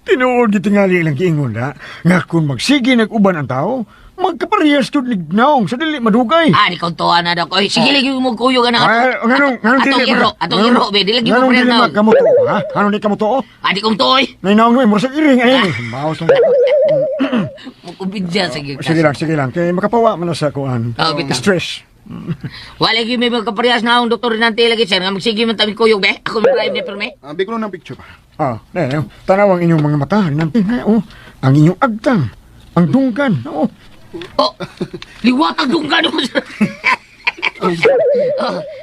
Tinuod gitingali ilang giingon na nga kung magsige nag-uban ang tao, magkaparehas tud nignaong sa dili madugay. Ah, di kong tuwa na, Dok. Oy, sige lagi mo kuyog na. Ay, nganong nganong Atong dili iro, atong iro, be. Di lagi mo Nganong dili pare magkamuto, ha? Nganong di kamuto? Ah, di kong tuoy. Nainaong mo, murag sa iring ay. Maos lang. Mukubidya, sige. Sige lang, sige lang. Kay makapawa man na sa kuan. Oh, bitaw. Stress. Wala lagi may magkaparehas na akong Dr. Rinante lagi, sir. Nga magsige man tabi kuyog, be. Ako may drive ni perme. Ah, biglo ng picture pa. Ah, eh, tanaw ang inyong mga mata, Rinante. Oh, ang inyong agtang, ang dunggan. Oh. Oh, liwatag dunggan mo, sir.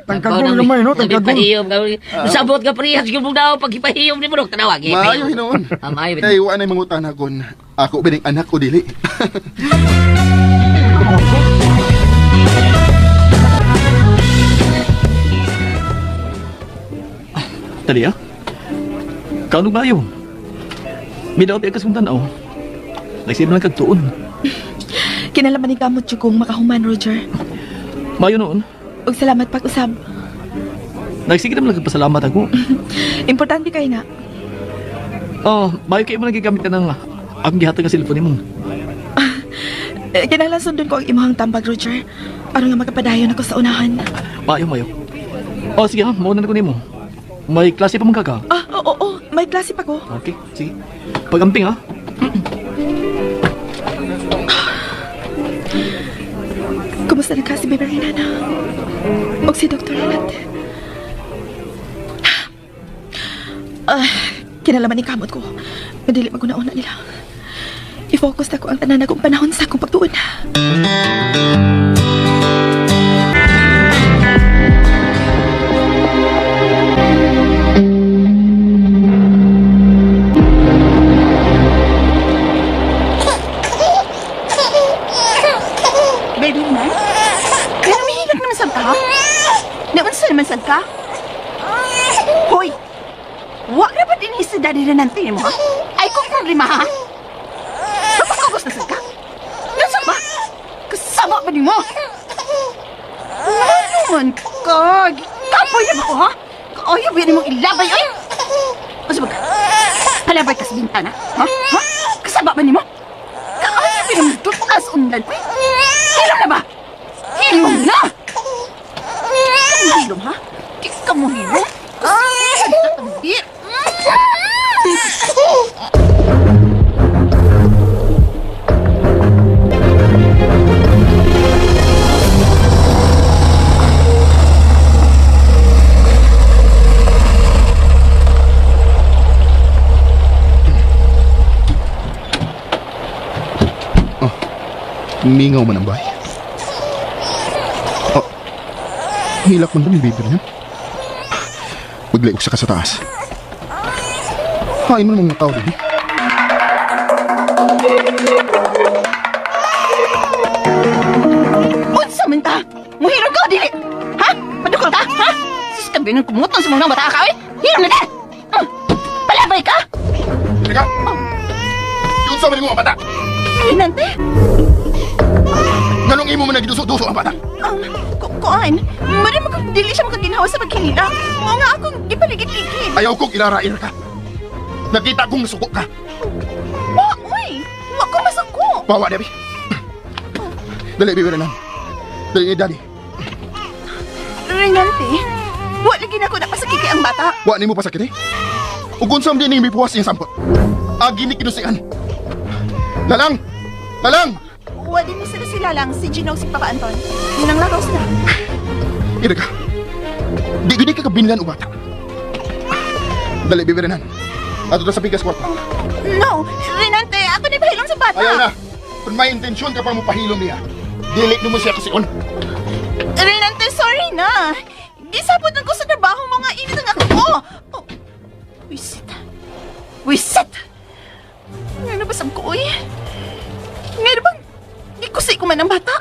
Tangkagol gamay, no? Tangkagol. Pahiyom. Sabot ka parehas gyud mo daw pag ipahiyom ni mo dok tanawa gi. Maayo hinuon. Ah, maayo Kay wa nay mangutana kon ako bining anak o dili. Talia? Kanog maayo? Midaot ka sa tanaw. Nagsim lang kag tuon. Kinalaman ni kamot jud kong makahuman, Roger. Maayo noon. Ug salamat pag-usab. Nagsige naman lang kag pasalamat ako. Importante kay na. Oh, maayo kay mo nagigamit ka ng akong gihatag nga cellphone nimo. Eh, kinahanglan sundon ko ang imong tambag, Roger. Aron nga makapadayon ako sa unahan. Maayo, maayo. Oh, sige ha, mauna na ko nimo. May klase pa man ka ka. Ah, oo, oo, may klase pa ko. Okay, sige. Pagamping ha. Kumusta na ka si Baby Renana? O si Dr. Renate? Ah, kinalaman ni kamot ko. Madili maguna-una nila. I-focus na ko ang tanan akong panahon sa akong pagtuon. Baby na? Kaya mahilak naman sad ka? Naunsa naman sad ka? Hoy! Wa na ba din si Daddy Renante mo, ha? Ay, kung problema, ha? Mapakugos na sad ka? Naunsa ba? Kasama ba ni mo? Ano man ka? Kapoy na ba ko, ha? Kaayo ba yan mong ilabay, ay? Unsa ba ka? Palabay ka sa bintana, ha? Ha? Kasaba ba ni mo? Kaayo ba yan mong tutas unlan, uy? Hilom na ba? Hilom na! Kamu hilom, ha? Di ka mo hilom? Kasi Mingaw man ang bay. Oh, hilak man ba ni baby niya? Magliog siya ka sa taas. Hain mo namang mga tao din. Eh. Unsa man ta? Muhilom ka o dili? Ha? Padukol ka? Ha? Sus, kabi ng kumutan sa mga bata ka, oy! Hilom na ka! Ah, palabay ka! Teka! Yun sa mo ang bata! Renante? Nganong imo man nagiduso-duso ang bata? Kuan, mara dili siya makaginhawa sa paghinila. Mao nga akong gipaligid-ligid. Ayaw kong irarair ka. Nakita kong nasuko ka. Wa, uy! Wa ko masuko! Bawa, Debbie. Dali, baby Renan. Dali ni Daddy. Renante, wa lagi na ako napasakiki ang bata. Wa nimo pasakit eh. Ug unsam din ning mipuwas iyang sampot. Agi ni kinusian. Lalang! Lalang! Wa din ni sila sila lang si Gino si Papa Anton. Ninanglakaw sila. Ira ka. Di gud ka kabinlan og bata. Dali, baby Renan. Ato ta sa pikas kwarto. No, Renante, ako ni pahilom sa bata. Ayaw na. Kung may intensyon ka pa mo pahilom niya, dili nimo siya kasion. Renante, sorry na. Gisapot lang ko sa trabaho mo nga init ang ako. Oh! Oh. Wisit. Wisit! Ngayon ba sab ko, uy? Ngayon bang gikusi ko man ang bata?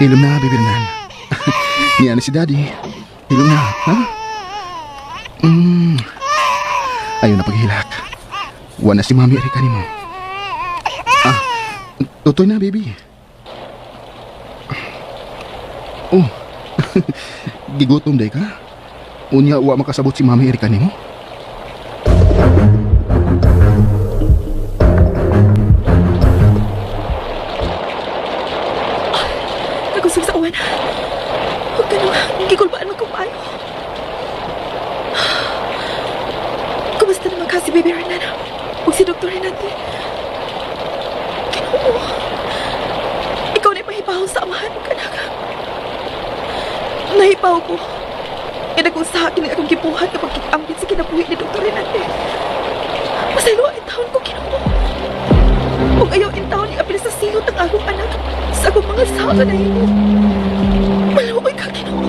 Hilom na, baby Renan. Niya na si Daddy. Hilom na, ha? Mm. Ayaw na paghilak. Wa na si Mami Erika nimo. Ah, tutoy na, baby. Oh, gigutom day ka? Unya, wa makasabot si Mami Erika nimo? Nagusog sa uwan. Huwag ka nang gikulbaan magkumayo. Kumusta naman ka si Baby Renana? Huwag si Dr. Renante. Ginoo. Ikaw na ipahipaw sa amahan ng anak. Nahipaw ko. Kaya kung sa akin ang akong gibuhat kapag kikambit sa kinabuhi ni Dr. Renante. Pasayloa intawon ko, Ginoo. Ug ayaw intawon iapil sa silot ang akong anak sa akong mga sala na nahimo. Maluoy ka, Ginoo.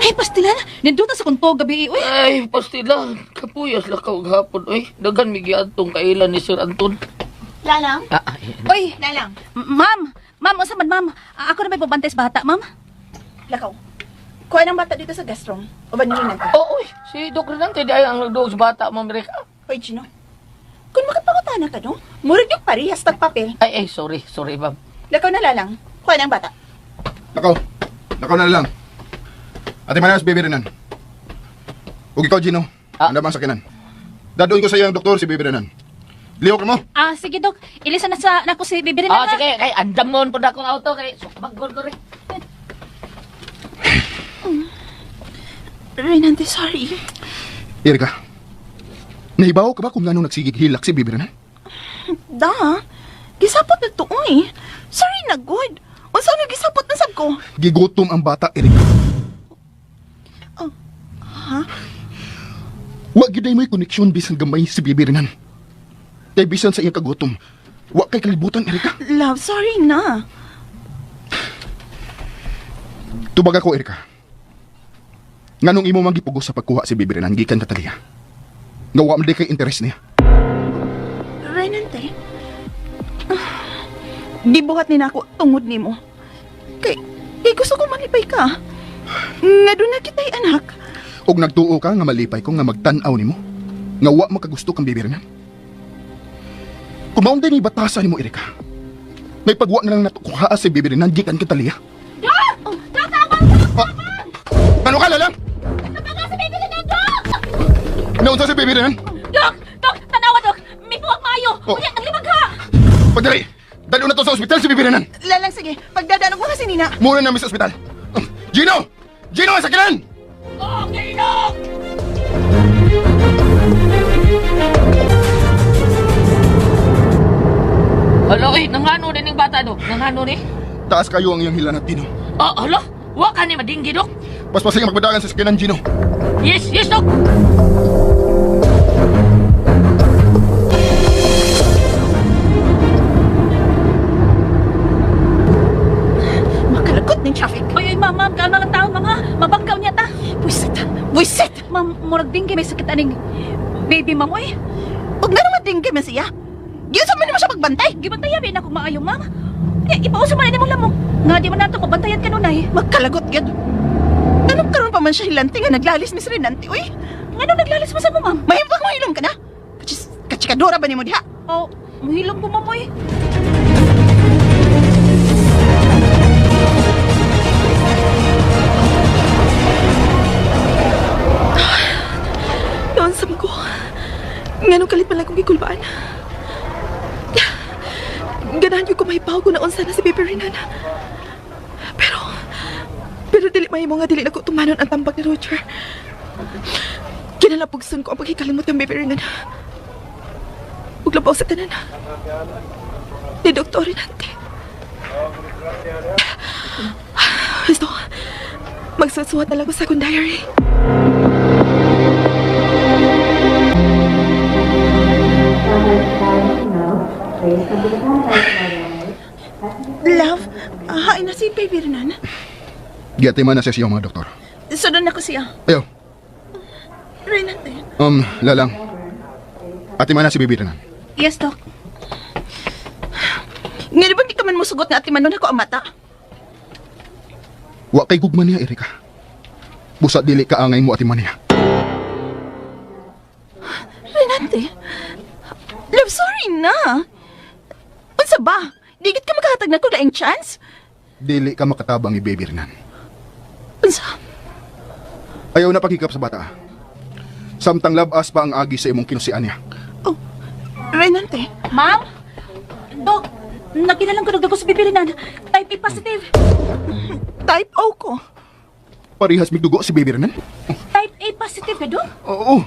Hey, pastilan! Nindot na sa kunto gabi, uy. Ay, pastilan. Kapuyas lang ka og hapon, oy. Daghan mi giadtong kailan ni Sir Anton. Lalang? Ah, ay, Uy, Lalang. ma'am! Ma'am, unsa man, ma'am? Ako na may pabantay sa bata, ma'am. Lakaw. Kuha ng bata dito sa guest room. Uban ni Renante. Oh, oy, si Doc Renante di ay ang nagduog sa bata, Ma'am Rika. Hoy, Gino. Kung makapangutana ka dong, murag yung parehas tag papel. Ay, ay, sorry, sorry, ma'am. Lakaw na lalang. Kuha ng bata. Nakaw. Nakaw na lang. Ate Manas, Baby Renan. Ug ikaw, Gino. Ah. Ano ba ang sakinan? Dadoon ko sa iyo ang doktor, si Baby Renan. Lihok mo. Ah, sige, Dok. Ilisan na sa nako si Bibi Ah, Renan. sige, kay andamon pud akong auto kay sukbag ko rin. Renante, sorry. Erika, nahibaw ka ba kung anong nagsigig hilak si Baby Renan? Da. Gisapot na to, oy. Sorry na, good. Unsa nga gisapot na sab ko? Gigutom ang bata, Erika. Oh, ha? Wa gyud ay may koneksyon bisan gamay si Baby Renan. Kay bisan sa iyang kagutom, wa kay kalibutan, Erika. Love, sorry na. Tubag ako, Erika. Nganong imo man gipugos sa pagkuha si Baby Renan gikan Catalia. Nga wa man di kay interes niya. Renante. Gibuhat ni nako tungod nimo. Kay kay gusto ko malipay ka. Nga doon na kita'y anak. Og nagtuo ka nga malipay ko nga magtan-aw nimo. Nga wa makagusto kang Baby Renan. Kung maong din batasan nimo, Erika. May pagwa na lang natukuha si Baby Renan gikan Catalia. Dok! Dok, tama! Ano ka lalang? Tabangan si Baby Renan, Dok! Naunsa si Baby Renan? Dok! Dok! Tanawa, Dok! May puwag maayo! Oh. Unya, naglibag ha! Pagdali! Dalo na to sa ospital si Baby Renan! Lalang sige, pagdadaanan ko kasi nina. Muna namin sa ospital. Gino! Gino, ang sakinan! Okay, Dok! Hala, oy, nangano din yung bata, Dok? Nangano ni? Taas kayo ang iyang hilanat, Gino. Oh, hala, wa ka ni madinggi, Dok. Paspasay ang magpadagan sa sakinan, Gino. Yes, yes, Dok. Makalagot ng traffic. Oy, oy, ma'am, ma'am, kalma lang taon, ma'am, ha? Mabanggaw niya ta. Buisit. Buisit. Ma'am, murag dinggi may sakit aning baby, ma'am, oy. Ug nga naman dinggay man siya. Giunsa man nimo siya pagbantay. Gibantayan ba na kung maayo, ma'am? Unya, ipauso man na nimong lamok. Nga di man nato mabantayan kanunay. Magkalagot gyud. Anong karon pa man siya hilante nga naglalis Miss Renante, uy? Ngano naglalis mo sa mo, ma'am? Mahimong mahilom ka na. Kachis, kachikadora ba nimo diha? Oh, muhilom ko, ma'am, oy. Noon sa ko. Nganong kalit man lang kong gikulbaan. Ganahan yung kumahipaw ko na unsa na si Baby Renan. Pero, pero dili mahimo nga dili na ko tumanon ang tambag ni Roger. Kinalapugson ko ang pagkikalimot ng Baby Renan. Ug labaw sa tanan. Ni Dr. Renante. Gusto, magsusuwat na lang ko sa akong diary. Love, hain na si Baby Renan. Giatiman na siya siyang mga doktor. Sunod na ko siya. Ayaw. Renante. Lalang. Atiman na si Baby Renan. Yes, Dok. Nga di ba di ka man musugot nga atimanon ako ang mata? Wa kay gugma niya, Erika. Busa dili ka angay mo atiman niya. Renante. Love, sorry na. Unsa ba? Digit ka makahatag na ko laing chance? Dili ka makatabang ni Baby Renan. Unsa? Ayaw na paghikap sa bata. Samtang labas pa ang agi sa imong kinusian niya. Oh, Renante. Ma'am? Dok, nagkinalang ko nagdago sa Baby Renan. Type A positive. Type O ko. Parehas migdugo si Baby Renan. Type A positive ka, Dok? Oo.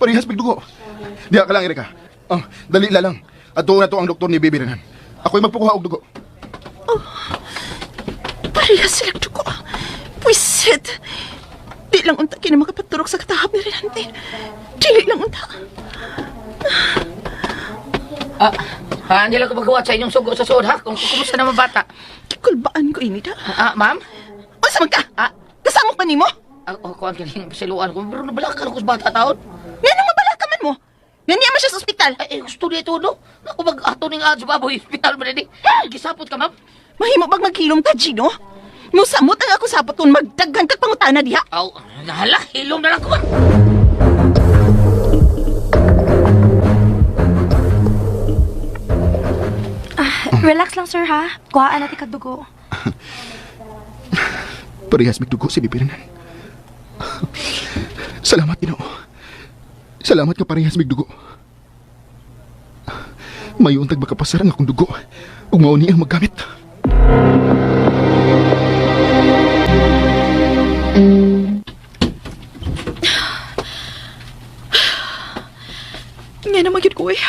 Parehas migdugo. Diha ka lang, Erika. Oh, dali la lang. Ato na to ang doktor ni Baby Renan. Ako'y magpukuha og dugo. Pareha sila dugo. Pwisit. Di lang unta kini makapaturok sa katahap ni Renante. Dili lang unta. Ah, Angela ko magawa sa inyong sugo sa suod ha. Kung kumusta naman bata? Kikulbaan ko ini da. Ah, ma'am? Unsa man ka? Ah. Kasamok pa nimo? Ah, oh, kuan kining siluan ko. Pero nabalakan ko sa bata taon. Nganong mabala ka man mo? Nga niya man siya sa ospital. Ay, eh, gusto dito no. Naku mag ato ning adyo baboy hospital man ini. Gisapot ka, ma'am. Mahimo bag maghilom ka, Gino? Musamot ang ako sapot kung magdaghan kag pangutana diha. Aw, hala, hilom na lang ko. ma'am. Relax lang, sir, ha? Kuhaan natin kag dugo. Parehas mig dugo si Baby Renan. Salamat, Ginoo. Salamat ka parehas mig dugo. Mayon tag makapasar ang akong dugo. Ug mao ni ang maggamit. Nga naman yun ko eh.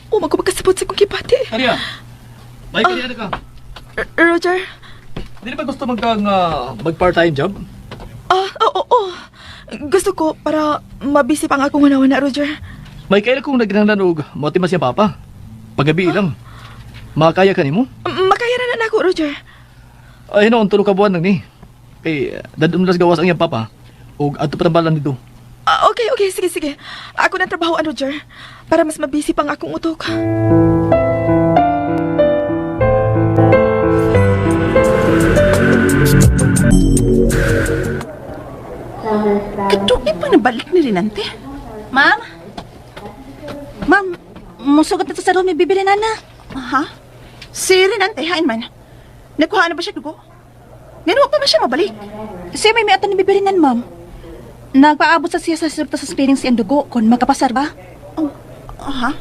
Uma ko magkasabot sa kong kipati. Karya, may kanya na ka. Roger? Dili ba gusto magkang mag part-time job? Ah, oo, oo. Gusto ko para mabisi pa ang akong wala Roger. May kaila kong nagkinahanglan og motima siya papa. Pagabi lang. Makaya ka nimo? Makaya na na ako, Roger. Ay noon tulo ka buwan lang ni. Kay dadum las gawas ang iyang papa og adto pa tambalan dito. Ah, okay, okay. Sige, sige. Ako na trabahoan, Roger. Para mas mabisi pa ang akong utok. Kadugay pa nabalik ni Renante. Ma'am? Ma'am, musugot na to sa room ni Bibi Nana. Ha? Si Renante, hain man. Nagkuha na ba siya dugo? Ngano pa ba siya mabalik? Siya may miatan ni Bibi Renan, ma'am. Nagpaabot sa siya sa resulta sa screening siyang dugo kung makapasar ba. Oh, ha?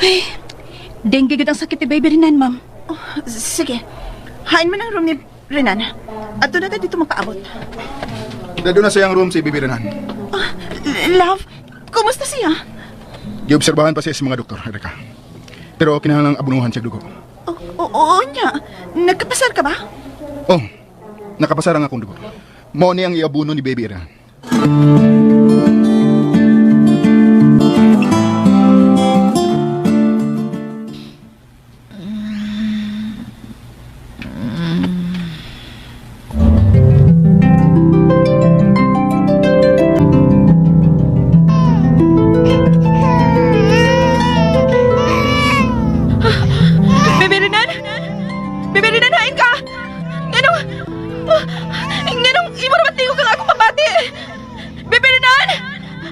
Ay, dengue gud ang sakit ni Baby Renan, ma'am. Oh, sige. Hain man ang room ni Renan. Ato na ta dito makaabot. Dado na sa iyang room si Baby Renan. Ah, love, kumusta siya? Giobserbahan pa siya sa mga doktor, Erika. Pero kinahanglang abunuhan siya dugo. Oh, oo, oo niya. Nagkapasar ka ba? Oh, nakapasar ang akong dugo. Mao ni ang iabuno ni Baby Renan. Bebe Renan? Bebe Renan, hain ka! Nganong... Ah, Nganong imo naman tingog ang akong pabati? Bebe Renan!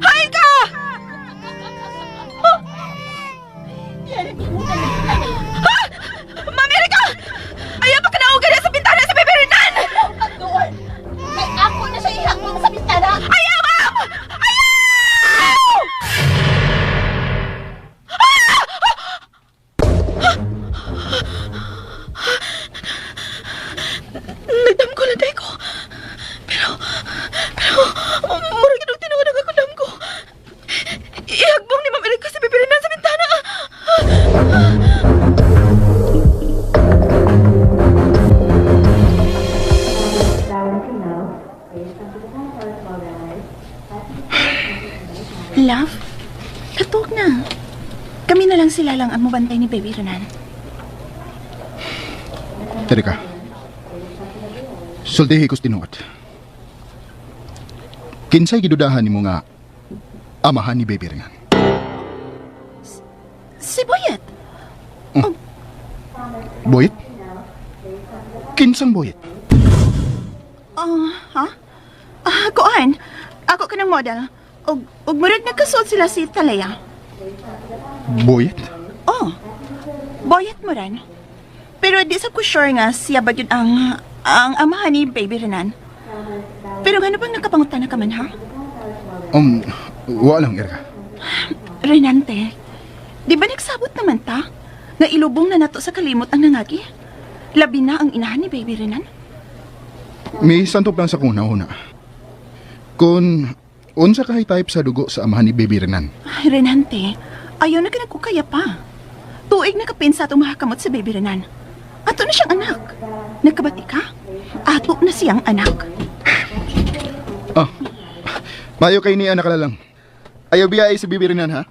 Hain ka! Ah! Ah! Ma'am Erika! Ayaw pa kanaogan na sa bintana sa Bebe Renan! Kay ako na siya ihakong sa bintana. Ayaw, ma'am! Ayaw! Nagdam ko lang ko. Pero, pero, murag yun ang tinuod ang akong dam ko. Ihagbong ni Ma'am Erika sa bibirinan sa bintana. Love, katuog na. Kami na lang sila lang ang mabantay ni Baby Renan. Erika. Sultihi ko sa tinuod. Kinsay gidudahan nimo nga amahan ni Baby Renan? Si Boyet. Boyet? Kinsang Boyet? Ah, ha? Ah, kuan. Ako ka ng model. Og, og murag nagkasuot sila si Talaya. Boyet? Oh, Boyet mo rin. Pero di sa ko sure nga siya ba yun ang amahan ni Baby Renan. Pero ngano bang nakapangutana ka man, ha? Wala lang, Erika. Renante, di ba nagsabot naman ta? Nga ilubong na nato sa kalimot ang nangagi? Labi na ang inahan ni Baby Renan? May santop lang sa kong nauna. Kung unsa kahay type sa dugo sa amahan ni Baby Renan. Ay, Renante, Ayaw na kinagkukaya pa. Tuig na kapinsa atong makakamot sa baby Renan. Ato na siyang anak. Nagkabati ka? Ato na siyang anak. Oh. Mayo kay niya nakalalang. Ayaw biya ay si Bibi Renan, ha?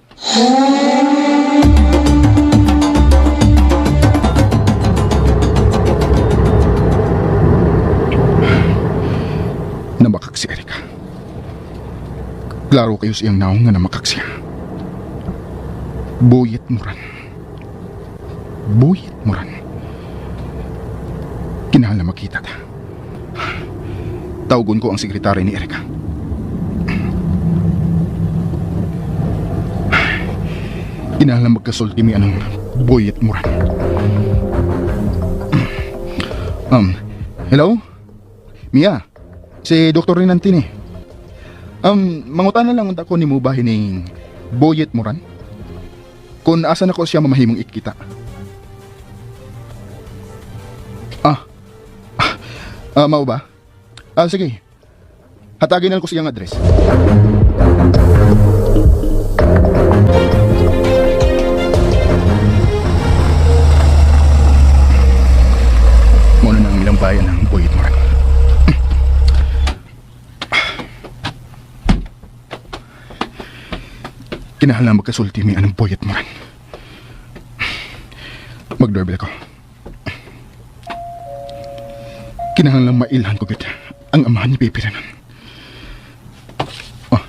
Namakak si Erika. Klaro kayo siyang naong nga namakak siya. Buyit muran. Buyit muran. Kinahanglan makita ta. Tawgon ko ang sekretary ni Erika. Kinahanglan magkasulti mi anong buyit muran. Hello? Mia, si Dr. Rinantin eh. Mangutan na lang unta ko ni mo bahin ning Boyet Moran. Kung asa na ko siya mamahimong ikita. Ah, ah, mao ba? Ah, sige. Hatagin na lang ko siyang address. Muna nang ilang bayan ng Boyet Moran. Kinahanglan magkasulti mi anong Boyet Moran. Mag-doorbell ako. Kinahanglan mailhan ko gid ang amahan ni Baby Renan. Oh,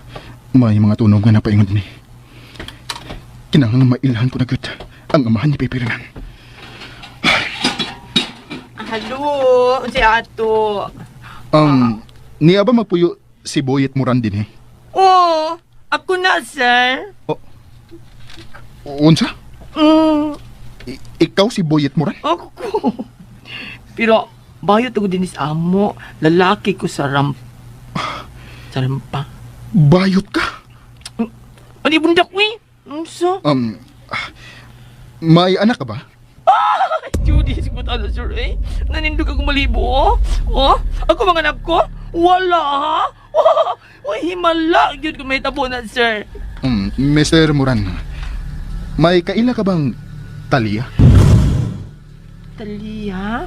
may mga tunog nga napaingon din eh. Kinahanglan mailhan ko na gid ang amahan ni Baby Renan. Hello, si ato. Niya ba magpuyo si Boyet Moran din eh? Oh, ako na, sir. Unsa? Mm, Ikaw si Boyet Moran? ako. Pero, bayot ako din sa amo. Lalaki ko sa ramp. Sa rampa. Bayot ka? Ano ibundak ko eh? Unsa? May anak ka ba? Ay, Judy, sigot ano, sir eh. Nanindog ako malibo, oh. Oh, ako mga anak ko? Wala, ha? Oh, uy, himala. Gyud ko may tabo na, sir. Mr. Moran, may kaila ka bang Talia? Talia?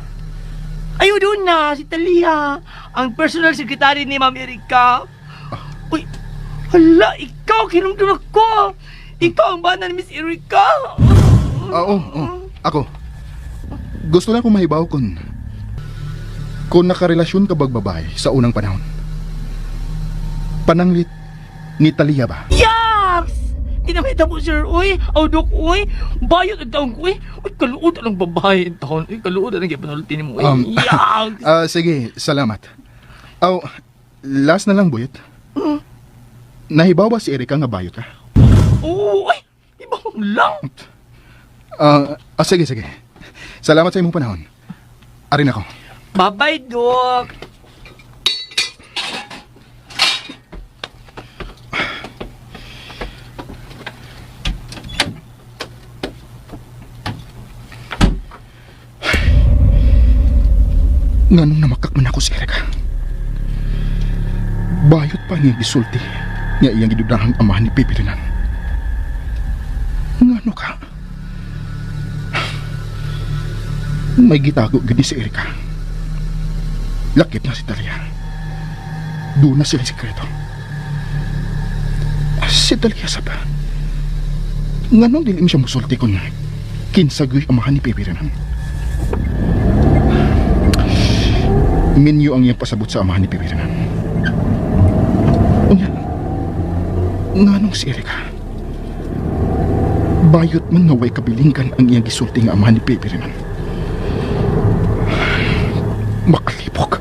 Ayaw doon na, si Talia. Ang personal secretary ni Ma'am Erika. Uy, hala, ikaw, kinumdum ako. Ikaw ang bana ni Miss Erika. Oo, oo, ako. Gusto lang kong mahibaw kung nakarelasyon ka bag babae sa unang panahon. Pananglit ni Talia ba? Yaks! Di na may tabo, sir. Uy, audok, uy. Bayot ang taong ko, uy. Uy, kaluod ang babae ang taon. Uy, kaluod ang gipanulti ni mo, uy. Yaks! Sige, salamat. Oh, last na lang, Buyet. Nahibaw ba si Erika nga bayot ka? Oo, uy. Iba lang. Sige, sige. Salamat sa imong panahon. Arin ako. Bye-bye, Dok. Nganong namakak man ako si Erika. Bayot pa niya gisulti nga iyang gidudahang amahan ni Pepe Renan. Ngano ka? May gitago gid ni si Erika. Lakip na si Talia. Doon na sila sikreto. Si Talia saba. Nganong dili mo siya musulti kung kinsagoy amahan ni Pepe Renan? Minyo ang iyang pasabot sa amahan ni Pepe Renan. Unya, nganong si Erika? Bayot man nga way kabilingkan ang iyang gisulti nga amahan ni Pepe Renan. Makalipok.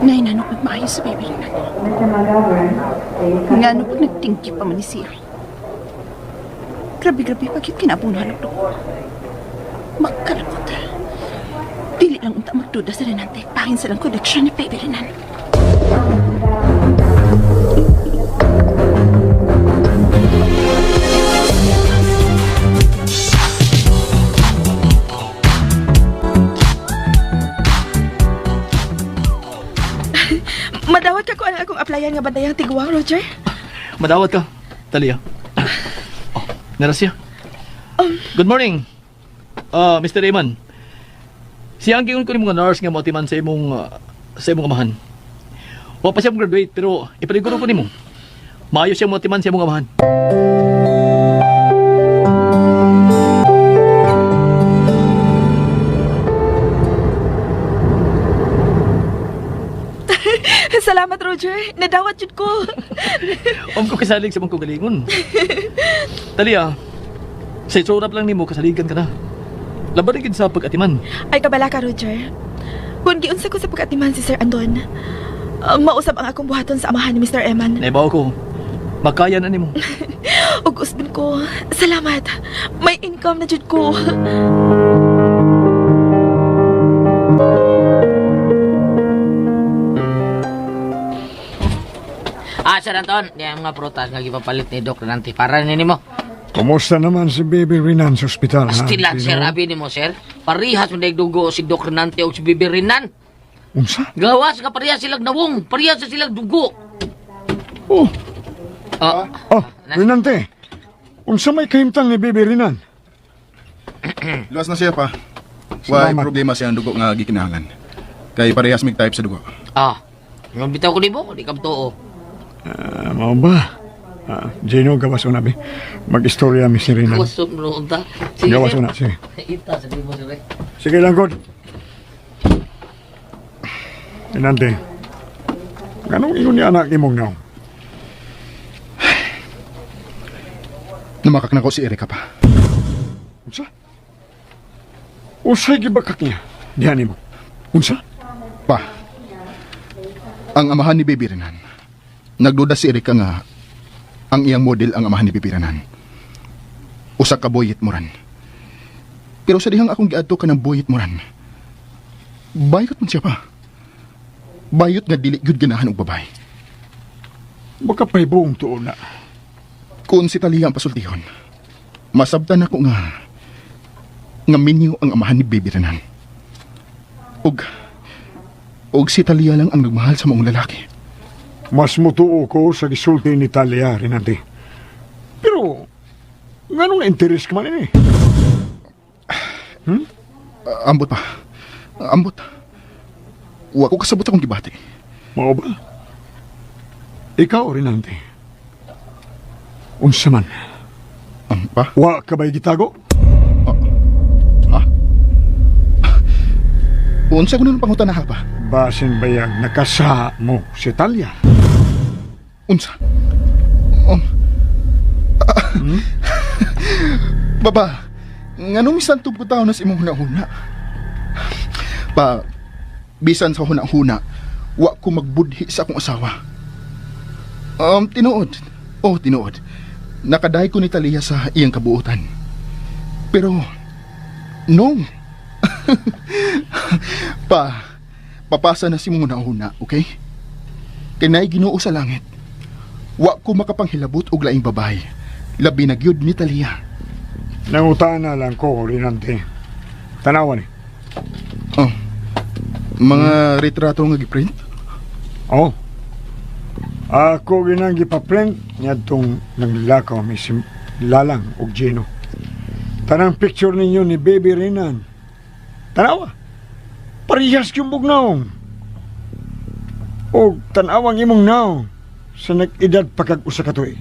Nay, nanok nagmaayo sa baby Renan. Nga no pag nagtingki pa man ni siya. Grabe-grabe pag yun kinabunahan ng dugo. Makalakot. Dili lang unta magduda sa Renante. Pahin silang koneksyon ni Baby Renan. Madawat ka ko ang akong applyan nga bandayang tiguang, Roger. Madawat ka, Talia. Oh, nara siya. Good morning. Mr. Raymond. Siya ang giingon ko ni mga nurse nga moatiman sa imong amahan. Wa pa siya graduate pero ipaliguro ko nimo. Maayo siya moatiman sa imong amahan. Salamat, Roger. Nadawat jud ko. Om ko kasalig sa mong kagalingon. Talia, sa itsura pa lang nimo kasaligan ka na. Laban rin gid sa pag-atiman. Ay kabala ka, Roger. Kung giunsa ko sa pagkatiman si Sir Anton, mausab ang akong buhaton sa amahan ni Mr. Eman. Naibaw ko, makaya na nimo. Ug usbon ko, salamat. May income na jud ko. Ah, Sir Anton, di ang mga prutas nga gipapalit ni Doc Renante. Para ni nimo. Kumusta naman si Baby Renan sa ospital, ha? Astilan, Gino? sir, abi nimo, sir. Parihas mo dugo si Doc Renante o si Bibi Renan. Unsa? Gawas nga parehas silang nawong, parehas sa silang dugo. Oh, Ah, oh, Renante. Unsa may kahimtang ni Baby Renan? Luwas na siya pa. Why Salamat. problema siya ang dugo nga gikinahanglan. Kay parehas mig type sa dugo. ah. Nga bitaw ko nimo, di ka tuo. Ah, mao ba? Ah, Gino, gawas una, be. Mag-istorya mi si Renan. Kusog mo unta. Sige, Gawas sir. una, sige. Ita sa nimo, sir. Sige lang, God. Renante, anong ingon ni anak imong naong? Namakak na ko si Erika pa. Unsa? Unsay gibakak niya? Diyan nimo. Unsa? Pa, ang amahan ni Baby Renan. Nagduda si Erika nga ang iyang model ang amahan ni Baby Renan. Usa ka boyit moran. Pero sa dihang akong giadto ka ng boyit moran. Bayot man siya pa. Bayot nga dili gyud ganahan og babae. Baka pa'y buong tuon na. Kung si Talia ang pasultihon, masabtan ako nga nga minyo ang amahan ni Baby Renan. Og og si Talia lang ang nagmahal sa maong lalaki. Mas mutuo ko sa gisulti ni Talia, Renante. Pero, nganong na-interest ka man ini? Ambot pa. Ambot. Wa ko kasabot akong gibati. Mao ba? Ikaw, Renante. Unsa man? Pa? Wa ka ba'y gitago? Ha? Unsa ko na pangutana ha pa? Basin bayag nakasa mo si Talia. Unsa? Baba, nganong misan ko taon na sa imong hunahuna? Pa, bisan sa hunahuna, wa ko magbudhi sa akong asawa. Tinuod. Oh, tinuod. Nakadahi ko ni Talia sa iyang kabuotan. Pero, no. Pa, papasa na si imong hunahuna, okay? Kinay Ginoo sa langit. Wa ko makapanghilabot og laing babae. Labi na gyud ni Talia. Nangutana lang ko, Renante. Tanawan ni. Oh. Mga retrato nga giprint? Oh. Ako ginang gipaprint niadtong naglakaw mi si Lalang og Gino. Tanang picture ninyo ni Baby Renan. Tanawa. Parehas yung bugnaong. Og tanawang imong naong sa nag-edad pa kag usa ka tuig.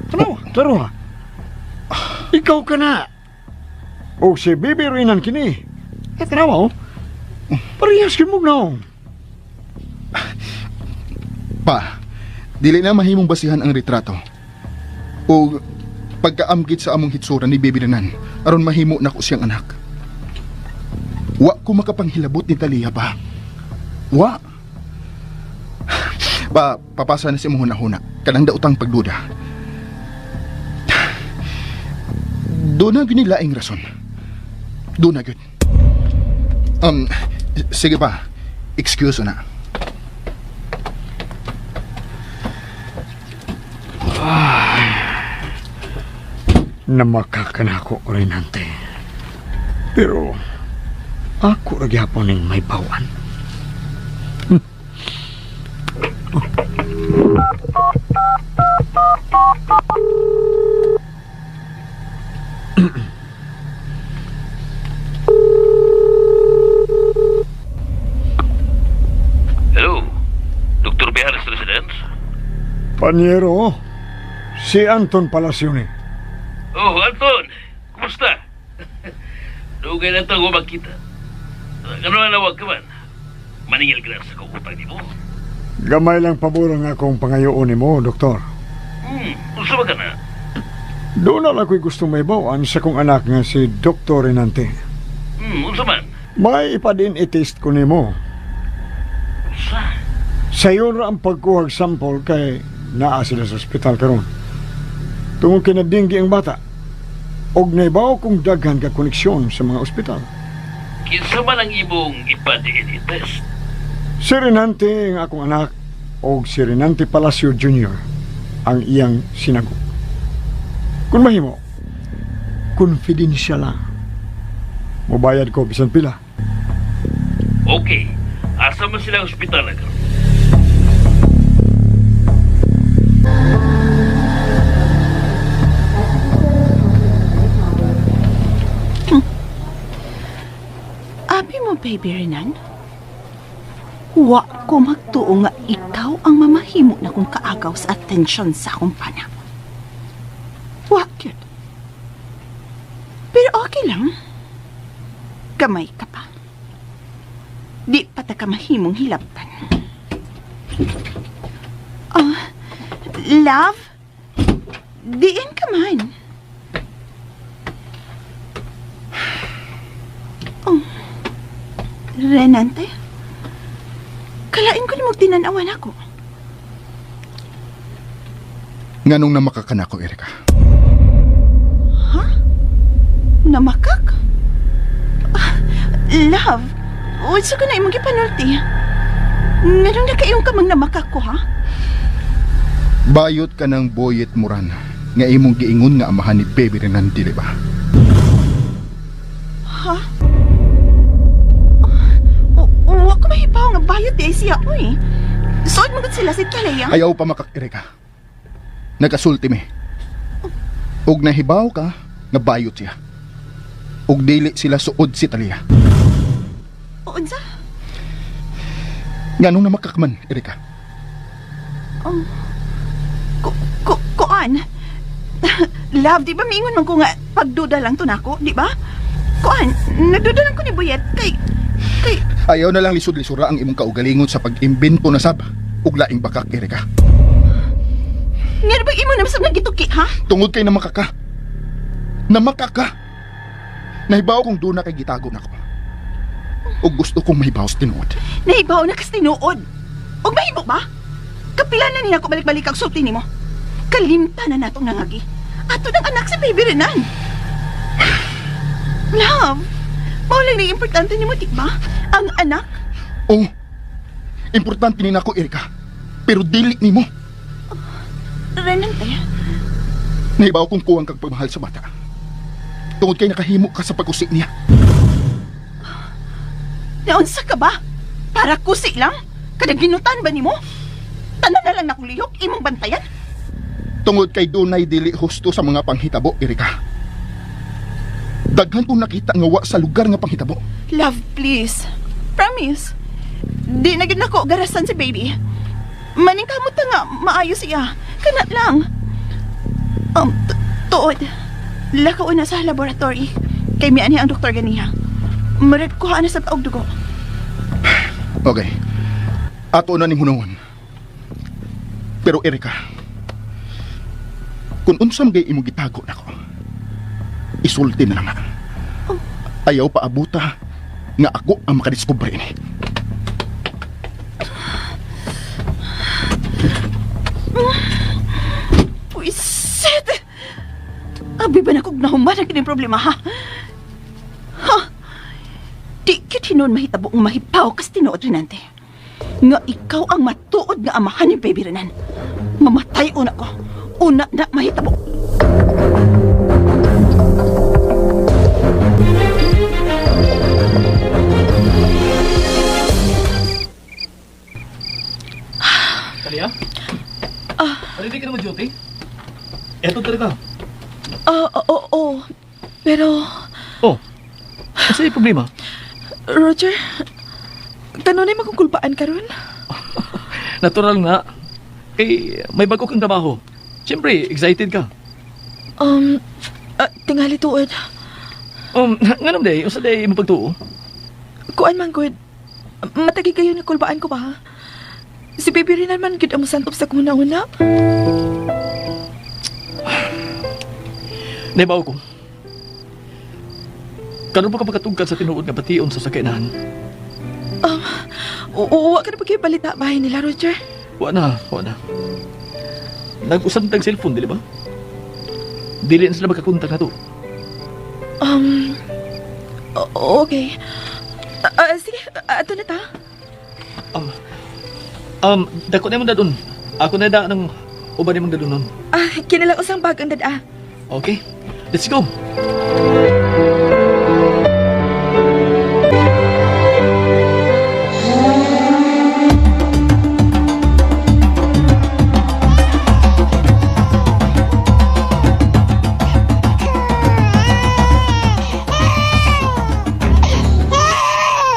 Tanawa, klaro ha. Ikaw ka na. Og si Baby Renan kini. Eh, tanawa oh. Parehas yung bugnaong. Pa, dili na mahimong basihan ang retrato. O pagkaamgit sa among hitsura ni Baby Renan, aron mahimo nako siyang anak. Wa ko makapanghilabot ni Talia pa. Wa. Pa, papasa na si imong hunahuna. Kanang daotang pagduda. Doon na gyud ni laing rason. Doon na gyud. Sige pa. Excuse na. Namakaka na ako, Renante. Pero, ako ra gyapon ning may bawan. Hello, Dr. Behares Residence? Panyero, si Anton Palacio ni. Oh, Anton! Kumusta? Dugay na ito ako magkita. Ano na nawag ka man? Maningil ka na sa kukutang ni mo. Gamay lang pabor ang akong pangayoon nimo, doktor. Unsa ba ka na? Doon na lang ko'y gusto may bawan sa kong anak nga si Dr. Renante. Unsa man? May ipadin i-test ko nimo. Unsa? Sayon ra ang pagkuhag sample kay naa sila sa ospital karon. Tungod kay nadinggi ang bata. Og naibaw kong daghan ka koneksyon sa mga ospital. Kinsa man ang imong ipa-DNA test? Si Renante ang akong anak og si Renante Palacio Jr. ang iyang sinagot. Kung mahimo, confidential lang. Mubayad ko bisan pila. Okay. Asa man sila ang ospital na karon? Abi mo, baby Renan? Wa ko magtuo nga ikaw ang mamahimo na kong kaagaw sa atensyon sa akong pana. Wa gyud. Pero okay lang. Gamay ka pa. Di pa ta ka mahimong hilabtan. Ah, love? Diin ka man. Oh. Renante? Kalain ko nimog tinanawan ako. Nganong namakakana ko, Erika? Ha? Namakak? Ah, love, unsa ko na imong gipanulti? Nganong nakaiyong ka mang namakak ko, ha? Bayot ka ng boyet muran nga imong giingon nga amahan ni Baby Renante, di ba? Ha? Wa ko mahibaw nga bayot di ay siya, uy. Suod mo gud sila si Talea. Ayaw pa makak, Erika. Nagasulti mi. Og nahibaw ka nga bayot siya. Og dili sila suod si Talia. Unsa? Nganong namakak man, Erika? Oh. Ku kuan. Love, di ba miingon man ko nga pagduda lang to nako, di ba? Kuan, nagduda lang ko ni Boyet kay kay Ayaw na lang lisod-lisura ang imong kaugalingon sa pag-imbento na sab ug laing bakak, Erika. Ngano ba imo naman sa nagituki, ha? Tungod kay namakaka. Namakaka. Nahibaw kong doon na kay gitago nako. Ug gusto kong mahibaw sa tinuod. Nahibaw na kas tinuod. Ug mahimo ba? Kapila na nila ko balik-balik ang sulti nimo. Kalimta na natong nangagi. Ato ng anak si Baby Renan. Love, mao lang na importante nimo, di ba? Ang anak. Oh, importante ni nako, Erika. Pero dili nimo. Renante, Nahibaw kong kuwang kag pagmahal sa bata. Tungod kay nakahimo ka sa pag-usi niya. naunsa ka ba? Para kusi lang? Kada ginutan ba nimo? Tanan na lang nakong lihok, imong bantayan. Tungod kay dunay dili husto sa mga panghitabo, Erika. Daghan kong nakita nga wa sa lugar nga panghitabo. Love, please. Promise. Di na gid nako garasan si baby. Maning kamot ta nga maayo siya. Kana lang. Tuod. Lakaw na sa laboratory. Kay mian ang doktor ganiha. Murag kuha na sa taog dugo. Okay. Ato na ning hunahon. Pero Erika, kung unsa man gay imong gitago nako, isulti na lang na. Ayaw pa abuta nga ako ang makadiskubre ini. Puisit! Abi ba na kog nahuman ang kining problema, ha? Ha? Di kit gyud hinuon mahitabo ang mahipaw kas tinuod, Renante, nga ikaw ang matuod nga amahan ni baby Renan, mamatay una ko. Una na mahitabo. Talia? Ah. Ready ka na mag-duty? Eto talaga. Ah, oo, oo. Pero, Oh, ano yung problema? Roger, kanunay makukulpaan karon? Natural nga. Kay may bago kang trabaho. Siyempre, excited ka. Tingali tuod. Nganong day, unsa day mo pagtuo? Kuan man gud. Matagi kayo nga kulbaan ko ba? Si Baby Renan man gud ang mosantop sa kong una. Naibaw ko. Karon pa ka makatugkad sa tinuod nga bation sa sakyanan? Oo, wa ka na pa kayo balita bahay nila, Roger. Wa na, wa na. Nag-usap tag cellphone, dili ba? Dili na sila makakontak na to. Okay. Sige, ato na ta. Dako na mo dadun. Ako na da ng uban nimong dadunon. Ah, kinilang usang bag ang dada. Okay, let's go.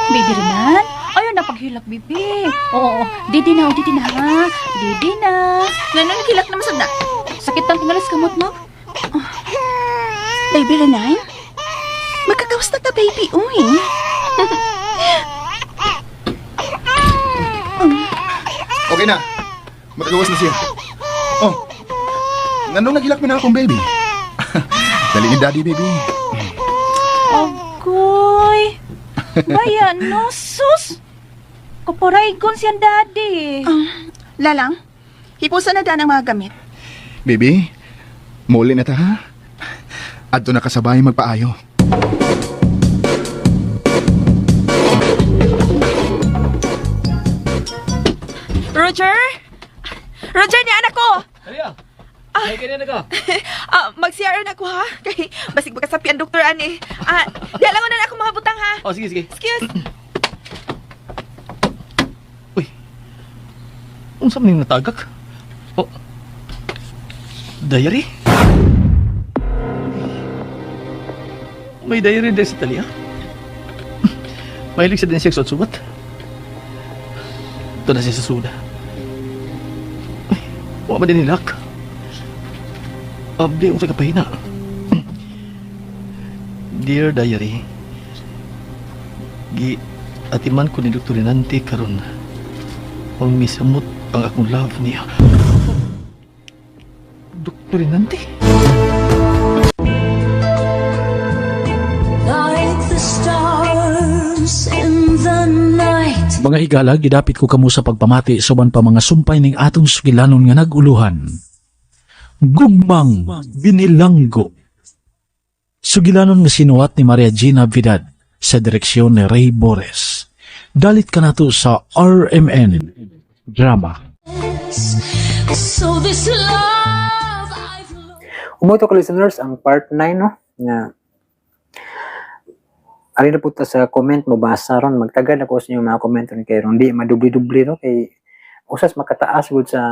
Baby Renan, ayaw na paghilak, baby. Oo, didi na, oh, didi na, ha? Didi na. Ngano naghilak naman sad na? Sakit ang tingalas kamot mo. Baby Renan? Magkagawas na ta, baby, uy. Okay na. Makagawas na siya. Oh, nganong naghilak mo na akong baby? Dali ni daddy, baby. Agoy. Baya, no, sus. Kuporaygon siyang daddy. Lalang, hipusa na daan ang mga gamit. Baby, muli na ta, ha? Adto na kasabay magpaayo. Roger? Roger, ni anak ko! Talia! Ay, kanya na ka. Mag-CR na ko ha. Kay basig baka sapi ang doktor ani. Ah, di lang na ako mga butang ha. Oh, sige, sige. Excuse. Uy. Unsa man ning natagak? Oh. Diary? May diary din si Talia. Mahilig siya din siya suat-suat. Ito na siya sa suda. Uy, wa man din nilak. Abdi, unsa ka pahina. Dear Diary, gi atiman ko ni Dr. Renante karon. Ang misamot ang akong love niya. Dr. Renante? Like the stars in the night. Mga higala, gidapit ko kamo sa pagpamati sa uban pa mga sumpay ning atong sugilanon nga nag-uluhan. Gugmang Binilanggo. Sugilanon nga sinuwat ni Maria Gina Vidad sa direksyon ni Ray Bores. Dalit ka nato sa RMN Drama. So this love I've lost. Umuto ka listeners ang part 9, no, nga ari na po ta sa comment mo basa ron, magtagad ako sa inyong mga comment ron kay ron di madubli-dubli, no, kay usas makataas gud sa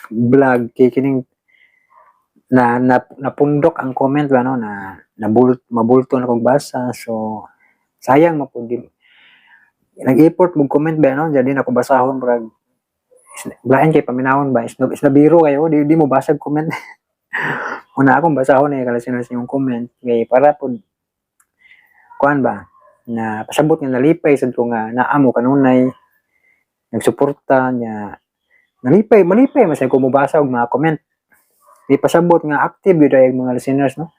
vlog kay kining na napundok ang comment ba, no, na nabult mabulto na kog basa, so sayang mo pud di nag-effort mo comment ba, no, jadi na ko basahon, murag blain kay paminawon ba, is na biro kayo di di mo basag comment. Una akong basahon eh kalasin sa inyong comment kay para pud kuan ba na pasabot nga nalipay sad ko nga naa mo kanunay nagsuporta niya, nalipay malipay man sad ko mobasa og mga comment. Di pasabot nga active gyud ay mga listeners, no.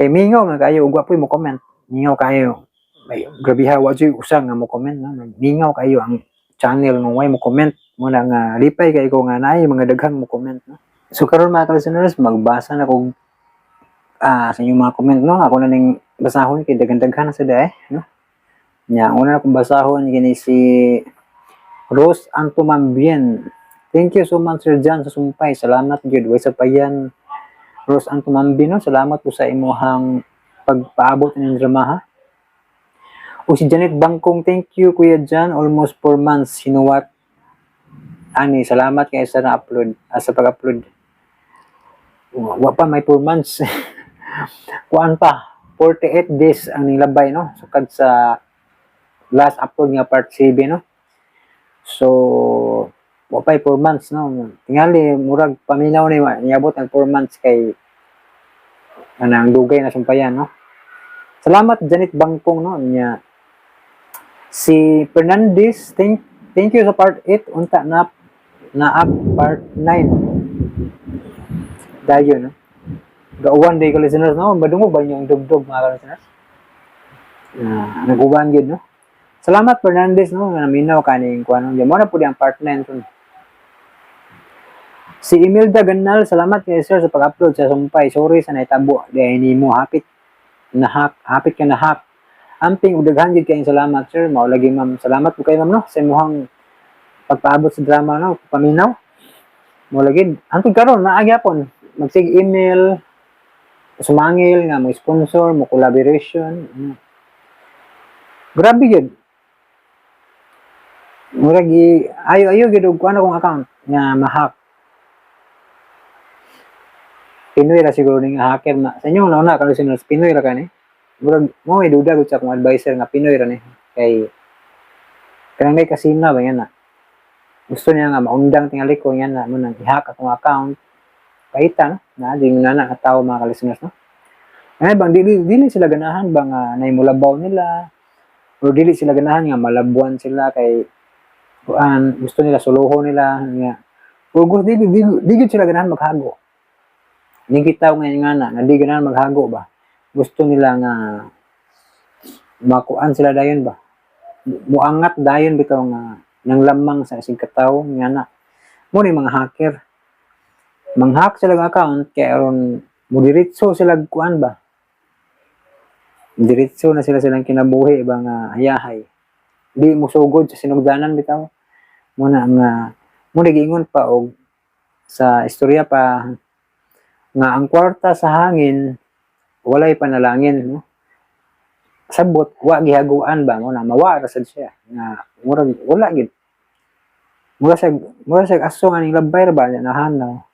Kay mingaw man kayo ug wa poy mo comment, mingaw kayo. May grabiha wa jud usa nga mo comment, no, mingaw kayo ang channel nga way mo comment mo na nga lipay kay ko nga naay mga daghang mo comment, no. So karon mga listeners, magbasa na kog sa inyong mga comment, no. Ako na ning Basahon kay daghan-daghan na sada eh, no? Nya, ang una na akong basahon kini si Rose Antumambien. Thank you so much, Sir John, sa sumpay. Salamat gyud. Way sa payan, Rose Antumambien, no? Salamat po sa imuhang pagpaabot ng drama, ha. O si Janet Bangkong, thank you, Kuya John. Almost 4 months hinuwat ani. Salamat kay sa na-upload, sa pag-upload. Wa pa may 4 months. Kuan pa, 48 days ang nilabay, no? Sukad sa last upload nga part 7, no? So, wa pa 4 months, no? Tingali, murag paminaw ni niabot ang 4 months kay anang dugay na sumpayan, no? Salamat, Janet Bangkong, no? Nya si Fernandez, thank you sa part 8, unta na na up part 9. Dayon, no? Gauwan day ka, listeners, no? Madungog ba niyo ang dugdog, mga listeners? Nag-uwan gyud, no? Salamat, Fernandez, no? Nga naminaw kaning kuan. Mo na pud ang part 9 kun. Si Imelda Ganal, salamat kay sir sa pag-upload sa sumpay. Sorry sa nahitabo dahil nimo hapit na hack, hapit ka na hack. Amping ug daghan gyud kayong salamat, sir. Mao lagi, ma'am. Salamat po kayo, ma'am, no, sa imuhang pagpaabot sa drama, no, paminaw. Mao lagi. Hangtod karon naa gyapon magsig email, sumangil nga mo sponsor, mo collaboration. Ano. Grabe gyud. Murag ayo-ayo gyud og kuan akong account nga ma-hack. Pinoy ra siguro ning hacker na. Sa inyo una karon sinus Pinoy ra kani. Murag mo may duda gud sa akong advisor nga Pinoy ra ni. Kay kanang may kasina ba yan na. Gusto niya nga maundang tingali ko yan na mo nang i-hack akong account. Paita no. Na di na na katawo, mga ka-listeners, no. Ay bang dili dili sila ganahan ba nga naimulabaw nila or dili sila ganahan nga malabuan sila kay kuan, gusto nila suluho nila nga or gusto dili dili, dili sila ganahan maghago. Ning kita ngayon nga na nga di ganahan maghago ba. Gusto nila nga makuan sila dayon ba. Muangat dayon bitaw nga nang lamang sa isig katawo nga na. Mo ni mga hacker. Manghack sila ng account kay aron mudiretso sila kuan ba. Diretso na sila silang kinabuhi ba nga hayahay. Di mo sugod sa sinugdanan bitaw. Muna nga mo giingon pa og sa istorya pa nga ang kwarta sa hangin walay panalangin, no? Sabot wa gihaguan ba mo na mawa ra sad siya nga murag wala gid. Mura sa aso nga ning labay ra ba nahanaw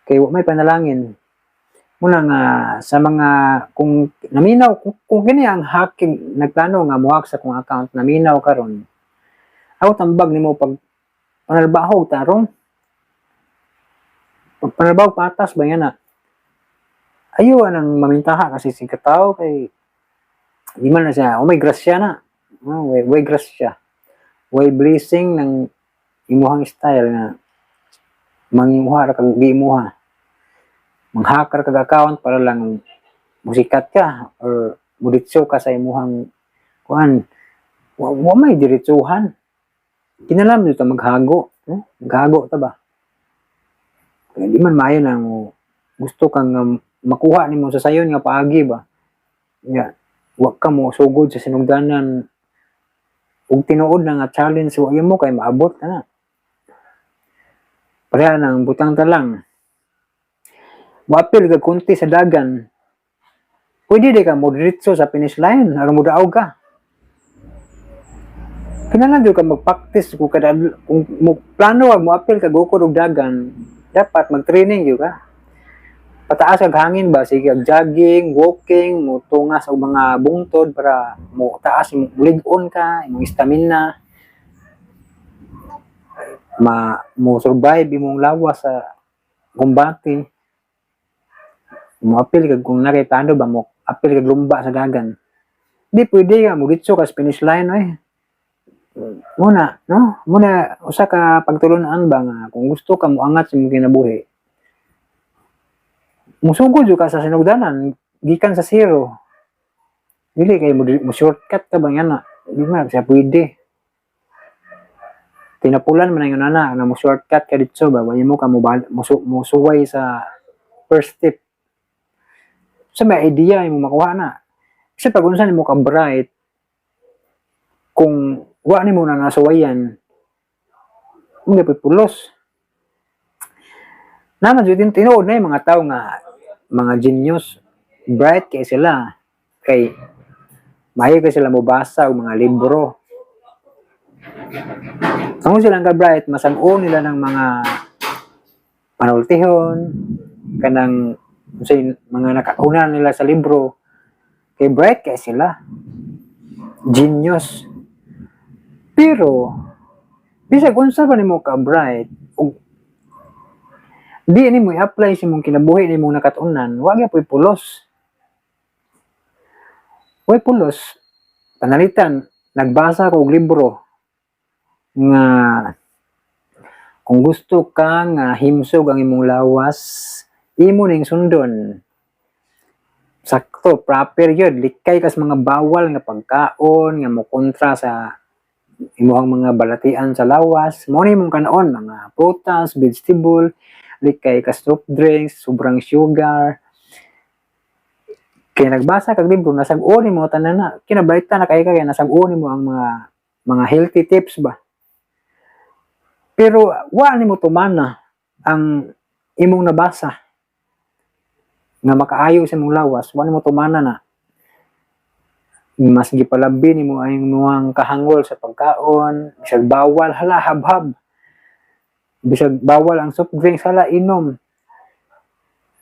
kay wa may panalangin. Muna nga sa mga kung naminaw kung kini ang hacking nagplano nga mohack sa akong account naminaw karon, ako tambag nimo pag panalbaho tarong pag panalbaho patas ba yan na ayo anang mamintaha kasi si katawo kay di man na siya, oh, may grasya na, oh, way grasya, way blessing ng imuhang style nga mangimuha ra kag giimuha, manghack ra kag account para lang musikat ka or muditso ka sa imuhang kuan, wa may diretsuhan. Kinalam ta maghago, no? Maghago ta ba kaya di man maayo nang gusto kang makuha nimo sa sayon nga paagi ba nga wa ka mo sugod sa sinugdanan ug tinuod na nga challenge, wa mo kay maabot ka na. Pareha nang butang ta lang moapil kag kunti sa dagan, pwede di ka mo diretso sa finish line aron modaog ka. Kinahanglan jud ka mag-practice kung kada kung mo plano kag moapil kag ukod og dagan, dapat mag-training gyud ka, pataas kag hangin ba, sige kag jogging, walking, mo tungas og mga bungtod para mo taas imong lig-on ka, imong stamina, ma mo survive imong lawas sa kumbate. Mo apil kag kung nakay plano ba mo apil kag lumba sa dagan, di pwede ka mo diretso ka sa finish line oy. Muna no, muna usa ka pagtulunan ba nga kung gusto ka moangat sa imong kinabuhi, musugod jud ka sa sinugdanan gikan sa zero. Dili kay mo shortcut ka ba nga na di man siya pwede. Tinapulan man ang nana na mo shortcut ka ditso ba, wa mo ka mo suway sa first step sa may idea mo makuha na. Kasi pag unsa nimo ka bright, kung wa nimo na nasuwayan, mga pulos. Naman jud tinuod na yung mga tao nga mga genius, bright kay sila kay maayo kay sila mobasa og mga libro. Kung silang ka-bright, masag-o nila ng mga panultihon, kanang unsay mga nakauna nila sa libro, kay bright kay sila. Genius. Pero bisag unsa pa nimo ka bright ug di nimo i-apply sa imong kinabuhi nimong nakat-unan, wa gyud pulos. Way pulos. Panalitan, nagbasa ko og libro nga kung gusto ka nga himsog ang imong lawas, imo ning sundon. Sakto, proper yun. Likay kas mga bawal nga pagkaon, nga mokontra sa imuhang mga balatian sa lawas. Mo ni imong kanon, mga prutas, vegetable, likay kas soft drinks, sobrang sugar. Kaya nagbasa kag libro, nasag-o nimo tanan na. Kinabalita na kay ka, kaya nasag-o nimo ang mga healthy tips ba. Pero wa nimo tumana ang imong nabasa nga makaayo sa imong lawas, wa nimo tumana na. Mas gipalabi nimo ang imong kahangol sa pagkaon, bisag bawal hala habhab. Bisag bawal ang soft drinks hala inom.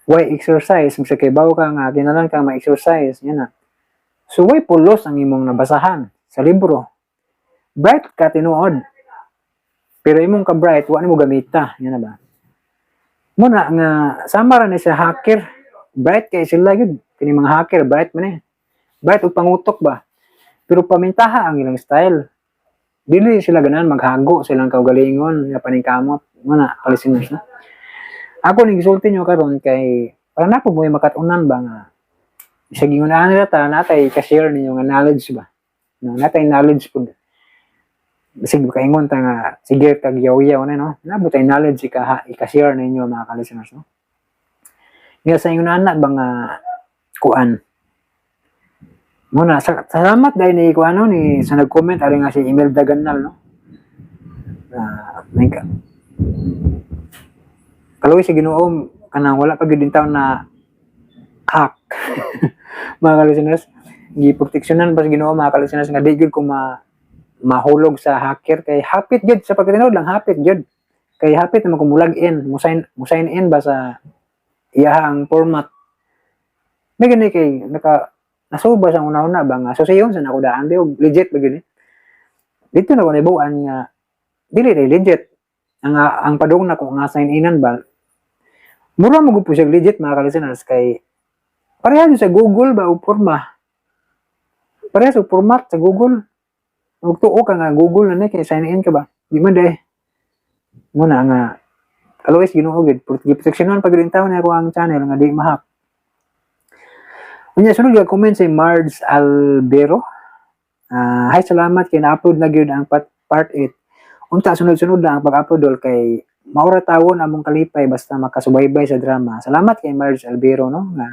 Way exercise, bisag kay bawo ka nga kinahanglan ka ma-exercise, yan na. So way pulos ang imong nabasahan sa libro. Bright ka tinuod. Pero imong ka bright, wa nimo gamita, yan na ba? Muna nga sama ra ni sa hacker. Bright kay sila gyud, kini mga hacker bright man eh. Bright og pangutok ba. Pero pamintaha ang ilang style. Dili sila ganahan maghago sa ilang kaugalingon nga paningkamot. Muna listeners, no? Ako ning gisulti nyo karon kay para na po mo makat-unan ba nga sa gingunaan nila ta natay ka-share ninyo nga knowledge ba. No, natay knowledge pud. Bisag makaingon ta nga sige kag yaw-yaw na, no. Nabot tay knowledge ika-share ninyo, mga ka-listeners, no. Nga sa ingon ana ba nga kuan. Muna sa, salamat dahil ni kuan, no, ni sa nag-comment ari nga si Imelda Ganal, no. Na may ka kaluoy sa Ginoo kanang wala pa gyud taon na hack, mga ka-listeners. Giproteksyonan pa sa Ginoo, mga ka-listeners, nga di gyud ko ma mahulog sa hacker kay hapit gyud sa pagkatinuod lang, hapit gyud kay hapit naman kung mo-log in, mo sign in ba sa iyahang format. May gani kay naka nasuba sa una-una ba nga so sayon sa nako daan di og legit ba gyud eh. Dito na ko nahibaw-an nga dili rin legit ang padung na ko nga sign inan ba. Mura mo gud po siya legit, mga ka-listeners, kay pareha sa Google ba og forma, pareha sa format sa Google. Magtuo ka nga Google na ni kay sign in ka ba, di man day. Muna nga kaluoy sa Ginoo gid, giproteksyonan pa gid taon ako ang channel nga di ma-hack. Unya sunod nga comment si Marge Albero. Hi, salamat kay na-upload na gyud ang part 8. Unta sunod-sunod na ang pag-upload dol kay maura tawon among kalipay basta makasubaybay sa drama. Salamat kay Marge Albero, no, nga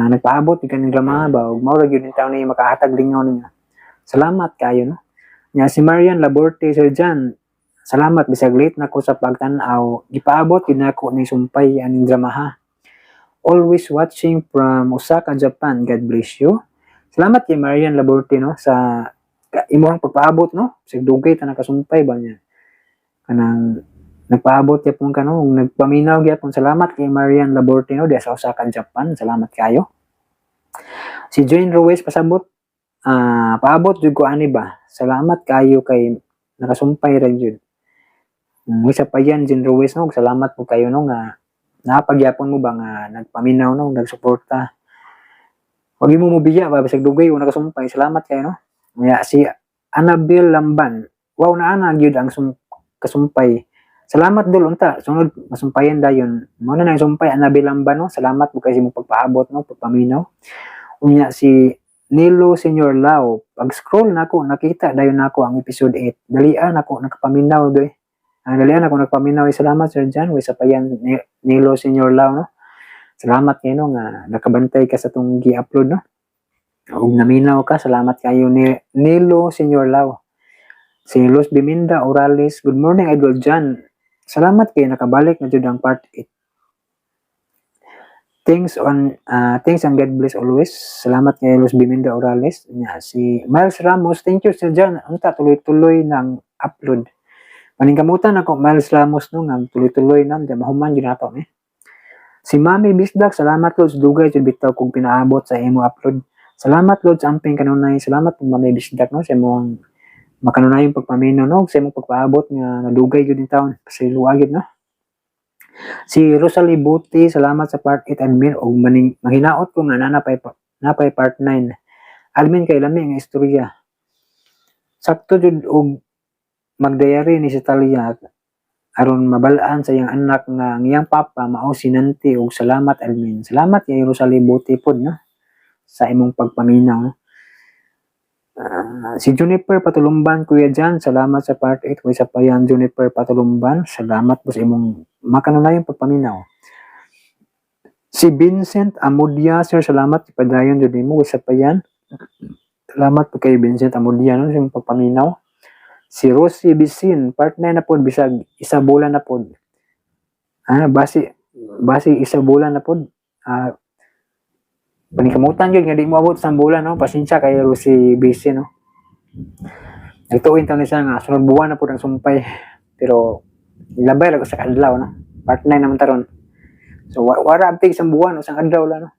nagpaabot gyud kaning drama ba ug maura gyud ni taon ni makahatag lingaw ninyo. Salamat kayo, no. Nya si Marian Laborte, "Sir John, salamat bisag late na ko sa pagtan-aw, gipaabot gyud nako ni sumpay aning drama ha. Always watching from Osaka, Japan. God bless you." Salamat kay Marian Laborte, no, sa imuhang pagpaabot, no. Sig dugay ta nakasumpay ba niya. Kanang nagpaabot gyapon ka, no, nagpaminaw gyapon. Salamat kay Marian Laborte, no, diya sa Osaka, Japan. Salamat kayo. Si Jane Ruiz pasabot, paabot jud ko ani ba. Salamat kayo kay nakasumpay ra jud. Isa pa yan, Jane Ruiz, no. Salamat po kayo, no, nga napagyapon mo ba nga nagpaminaw, no, nagsuporta. Wag mo mobiya ba bisag dugay mo nakasumpay. Salamat kayo, no. Nga si Annabel Lamban. Wow, na ana gyud ang kasumpay. Salamat dol, unta sunod masumpayan dayon. Mo na nang sumpay, Annabel Lamban, no. Salamat po kay sa imong pagpaabot, no, pagpaminaw. Unya si Nilo Senior Lau, pag scroll nako nakita dayon nako ang episode 8. Dalian ako nakapaminaw doy. Ang dalian ako nagpaminaw. Eh, salamat, Sir John. Way sa payan Nilo Senior Lau, no. Salamat kayo, no, nga nakabantay ka sa tong gi-upload, no. Ug naminaw ka, salamat kayo ni Nilo Senior Lau. Si Luz Biminda Orales, good morning, Idol John. Salamat kay nakabalik na jud ang part 8. Thanks and God bless always. Salamat kay Luz Biminda Orales. Nya, si Miles Ramos, thank you, Sir John. Unta tuloy-tuloy ng upload. Paningkamutan ako, Miles Ramos, no, nga tuloy-tuloy na di mahuman gyud nato ni. Si Mami Bisdak, salamat Lods, dugay jud bitaw kog pinaabot sa imo upload. Salamat, Lods, amping kanunay. Salamat po, Mami Bisdak, no, sa imong makanunayong pagpaminaw, no, sa imong pagpaabot nga nadugay jud in taon. Pasiluwa gyud, no. Si Rosalie Buti, salamat sa part 8, admin, og maning manghinaot ko nga napay part 9. Admin, kay lami nga istorya. Sakto jud og magdayari ni si Talia aron mabalaan sa iyang anak nga ang iyang papa mao si Nanti og salamat, admin. Salamat kay Rosalie Buti pod, no, sa imong pagpaminaw. No? Ah, si Juniper Patulumban, Kuya Jan, salamat sa part 8. Kung isa pa yan, Juniper Patulumban, salamat po sa imong makanunayong pagpaminaw. Si Vincent Amudia, sir, salamat. Padayon jud nimo, isa pa yan. Salamat po kay Vincent Amudia, no, sa imong pagpaminaw. Si Rosie Bisin, part 9 na po, bisag isa bulan na po. Ah, basi basi isa bulan na po. Ah, panikamutan yun, nga di mo abot sa bulan, no? Pasensya kay Rosie Bisin, no? Nagtuin taon ni siya nga, sunod buwan na po ng sumpay. Pero, labay lang sa kadlaw, no? Part 9 naman taron. So, wara abtig isang buwan o isang adlaw lang, no?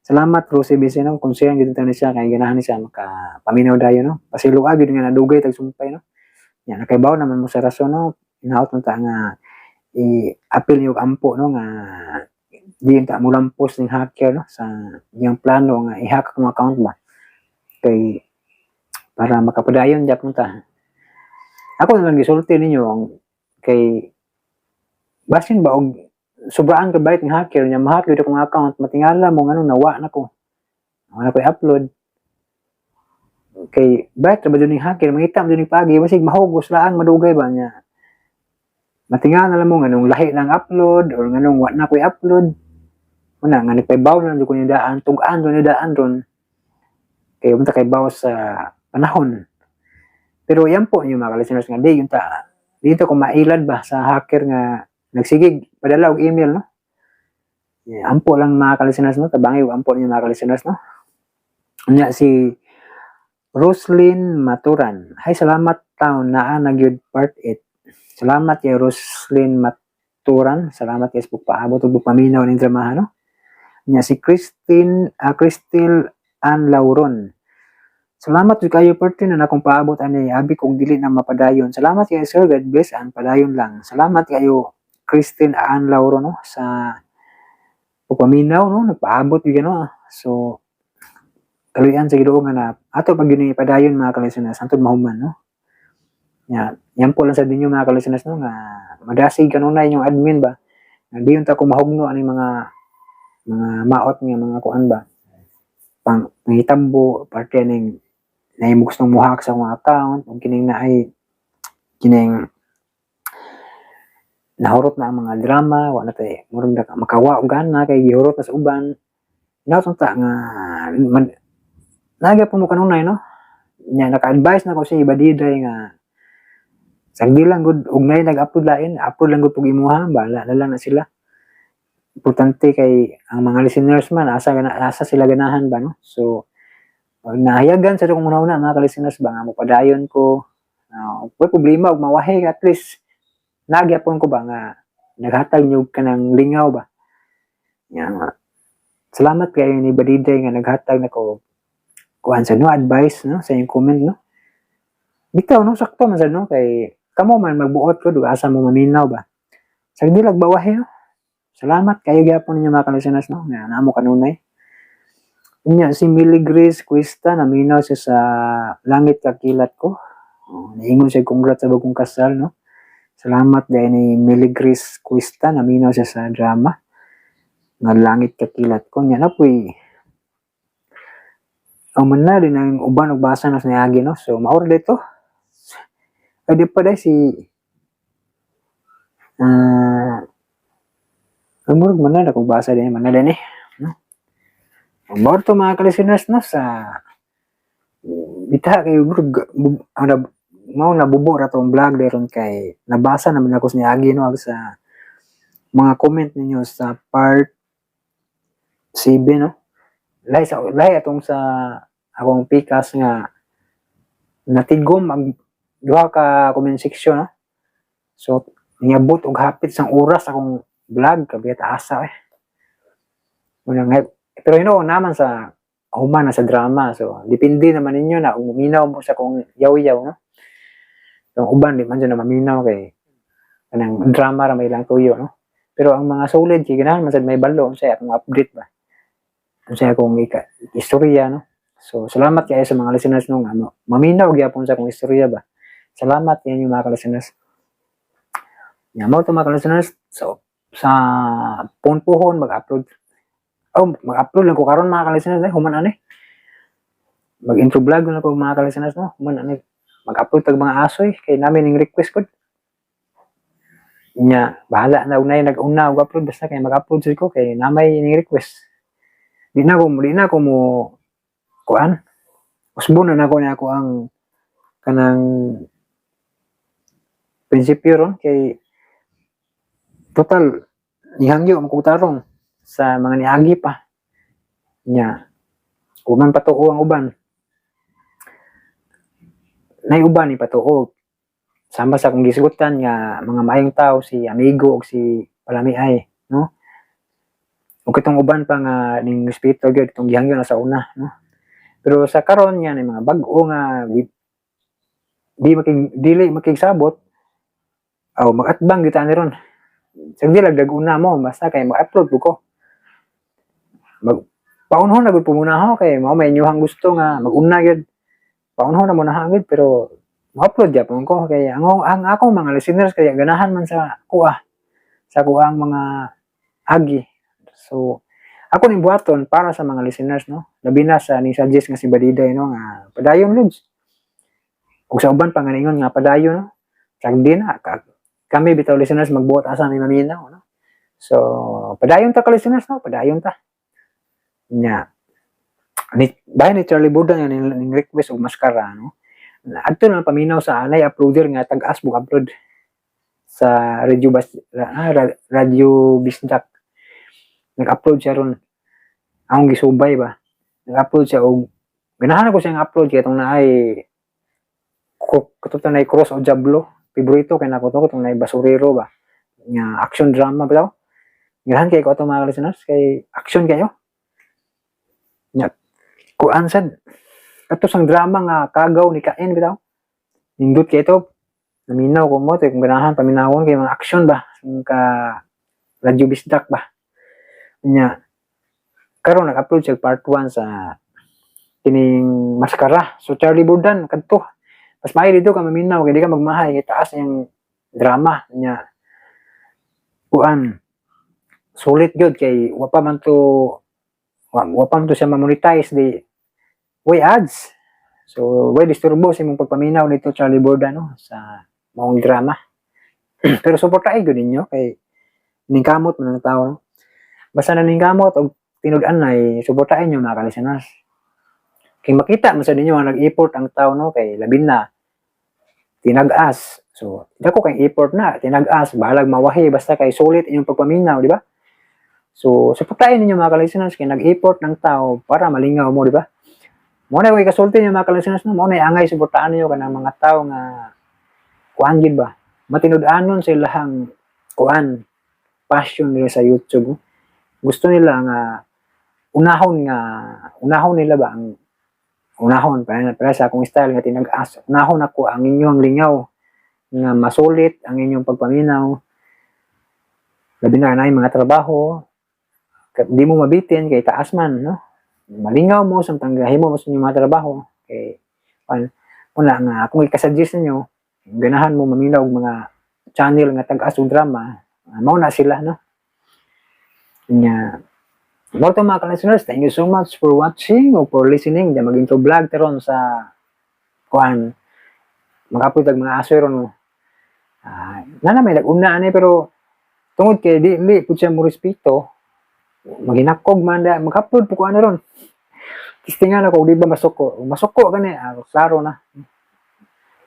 Salamat, Rosie Bisin, no? Kung siya, gito ni siya, kay ganahan ni siya, makapaminaw dayon, no? Pasiluag, yun nga nadugay, tag sumpay, no? Yan, nakaibaw naman mo sa rason, no? Inaot mo ta nga, i-appeal niyo ampo, no? Nga, di ta mulampos ning hacker, no? Sa iyang plano nga i-hack akong account ba? Kay, para makapadayon japon ta. Ako na lang gisulti ninyo ang kay basin ba og sobraan ka bait ng hacker niya, ma-hack yun akong account, matingala mo ngano nawa na ko. Wala ko i-upload. Kay bait ra ba dun yung hacker, mangita mo dun yung pagi, basig mahugos laang madugay ba niya. Matingala na lang mo nganong lahi ng upload or nganong wa na ko i-upload. Una nga nagpaybaw na lang jud ko ni daan, tug-an jud ni daan ron. Kay unta kay baw sa panahon. Pero yan po yung mga listeners nga di yung ta dito kung mailad ba sa hacker nga nagsigig padala og email, no. Yeah, ampo lang mga ka-listeners, no, tabangi og ampo ninyo mga ka-listeners, no. Unya si Roslyn Maturan. Hay, salamat taon naa na gyud part 8. Salamat kay Roslyn Maturan. Salamat kay sa pagpaabot ug paminaw ning dramaha, no. Nya si Christine Cristel Ann Lauron. Salamat jud kayo parte na nakong paabot ani, abi kong dili na mapadayon. Salamat kayo, sir, God bless and padayon lang. Salamat kayo, Christine Ann Lauro, no, sa pagpaminaw, no, nagpaabot yun, no. So kaluyan sa Ginoo nga na ato pag yun ipadayon mga ka-listeners hantod mahuman, no. Ya, yan po lang sa dinyo mga ka-listeners, no, nga madasig kanunay inyong admin ba. Nga di yun ta ko mahugno ani mga maot nga mga kuan ba. Pang pangitambo parte ning naay mo gustong mo-hack sa akong account ug kining naay kining nahurot na ang mga drama, wa na tay murag na makawa og gana kay gihurot na sa uban. Hinaot ta nga man, naga po mo kanunay, no. Nya naka-advise na ko si Badiday nga sagdi lang gud og nay nag-upload lain, upload lang gud pug imuha, bahala na lang na sila. Importante kay ang mga listeners man asa gana, asa sila ganahan ba, no. So pag nahayagan sa akong una-una mga ka-listeners ba nga mopadayon ko, uh, problema og mawahi, at least nagyapon ko ba nga naghatag niyo kanang lingaw ba. Nya nga. Salamat kayo ni Badiday nga naghatag nako kuan sa no advice, no, sa inyong comment, no. Bitaw, no, sakto man sad, no, kay kamo man magbuot ko do asa mo maminaw ba. Sagdi lag bawahi, no. Salamat kayo gyapon ninyo mga ka-listeners, no, nga namo kanunay. Unya si Millie Grace Cuesta, naminaw siya sa Langit Kakilat Ko. Oh, niingon siya congrats sa bagong kasal, no. Salamat dahil ni Millie Grace Cuesta, naminaw siya sa drama nga Langit Kakilat Ko. Nya na po'y ang man na din ang uban og basa na sa niagi, no. So maor dito. Ay di pa dai si ah uh, murag man na akong basa din man na din eh, no. Mao to, mga ka-listeners, no, sa bita kay ang mao nabubo ra tong vlog deron kay nabasa naman ako sa niagi, no, sa mga comment ninyo sa part 7, no. Lahi sa lahi atong sa akong pikas nga natigom ang duha ka comment section, no. So niabot og hapit sang oras akong vlog, kabiyat asa eh. Una nga, pero naman sa human na sa drama, so depende naman ninyo na kung maminaw mo sa kung yaw-yaw, no. Ang uban di man dyan na maminaw kay kanang drama ra may ilang tuyo, no. Pero ang mga solid kay ganahan man sad may balo unsay akong update ba, unsay akong istorya, no. So salamat kaayo sa mga listeners, no, nga maminaw gyapon sa akong istorya ba. Salamat kaayo mga ka-listeners. Ya, mao to, mga ka-listeners. So sa puhon mag-upload, oh, mag-upload lang ko karon, mga ka-listeners, eh, human ani mag-intro vlog na ko, mga ka-listeners, no. Human ani mag-upload tag mga asoy kay namin ning request ko nya. Bahala na unay nag-una og upload, basta kay mag-upload sad ko kay namay ning request. Di na ko mo kuan, usbon na nako ni ako ang kanang prinsipyo ron kay total nihangyo ang kong tarong sa mga niagi pa nya. Uman patuo ang uban, nay uban ni patuo sama sa akong gisgutan nga mga maayong tao, si amigo ug si Palamiay, no, ug kitong uban pa nga ning respeto gyud itong gihangyo na sa una, no. Pero sa karon nga ni mga bag-o nga di makig dili makigsabot aw mag-atbang gyud ta ni ron. Sagdi lang una mo, basta kay mag-upload ko. Mag paunhon na gud po muna ako kay mao may inyuhang gusto nga mag-una gyud. Paunhon na muna gyud, pero mo-upload gyapon ko kay ang akong mga listeners kaya ganahan man sa kuha ang mga agi. So ako ning buhaton para sa mga listeners, no. Labi na sa ni suggest nga si Badiday, no, nga padayon, Lods. Ug sa uban pa nga ningon nga padayon, no. Sagdi na kami bitaw, listeners, magbuot asa mi maminaw, no. So padayon ta ka listeners, no, padayon ta. Nya. Ni bahin ni Charlie Burdan nga ning request og maskara, no. Adto na lang paminaw sa anay uploader nga tag-as bug upload sa Radio Bas, Radio Bisdak. Nag-upload siya ron. Akong gisubay ba. Nag-upload siya og ganahan ako siyang upload kay itong naay katong naay Cross o Diablo. Favorito kay nako to, katong naay basurero ba. Nga action drama ba daw. Ganahan kay ko ato, mga listeners, kay action kayo. Nya kuan sad kato sang drama nga Kagaw ni Cain bitaw. Nindot kay ito. Naminaw ko mo kung ganahan paminawon kay mga action ba ka Radyo Bisdak ba. Nya karon nag-upload siya part 1 sa kining maskara. So Charlie Burdan kadto. Mas maayo dito ka maminaw kay di ka magmahay kay taas yung drama nya. Kuan, sulit gyud kay wa pa man to siya ma-monetize, di way ads. So way disturbo sa imong pagpaminaw nito, Charlie Burdan, no, sa maong drama. Pero suportahin gyud ninyo kay ningkamot man ang tao, no? Basta na ningkamot og tinud-anay, suportahin niyo, mga ka-listeners. Kay makita man sa ninyo ang nag-effort ang tao, no, kay labi na tinag-as. So, dako kay effort na, tinag-as, bahalag mawahi basta kay sulit inyong pagpaminaw, di ba? So, suportahin ninyo, mga ka-listeners, kay nag-effort ng tao para malingaw mo, di ba? Mo na ko'y kasulti ninyo, mga ka-listeners, no, mo na angay suportahan ninyo kanang mga tao nga kuan gid ba? Matinud-anon sa ilahang kuan, passion nila sa YouTube. Gusto nila nga unahon nila ba ang unahon para sa akong style nga tinag-as. Unahon ako ang inyong lingaw nga masulit ang inyong pagpaminaw. Labi na na mga trabaho, di mo mabitin kay taas man, no? Malingaw mo samtang gahimo mo sa inyong mga trabaho kay pan una nga akong ikasuggest ninyo, ganahan mo maminaw og mga channel nga tag-as og drama, mao na sila, no. Nya mao to, mga ka-listeners, thank you so much for watching o for listening. Di mag-intro vlog teron sa kuan, mag-upload og mga aso ron, no. Ah, na may nag-una ani, pero tungod kay di pud siya mo respeto. Maghinakog man da, mag-upload po ko ano ron. Testingan ako, di ba masuko? Kung masuko gani, ah, klaro na.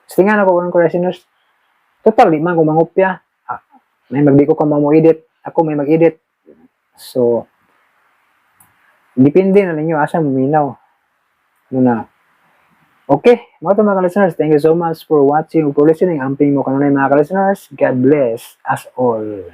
Testingan ako kung listeners. Total, di man ko mangopya. Ah, may magdi ko ka mo edit. Ako may mag-edit. So, depende na ninyo asa mo minaw. Muna. Okay, mga to mga listeners, thank you so much for watching or for listening. Amping mo kanunay, mga listeners. God bless us all.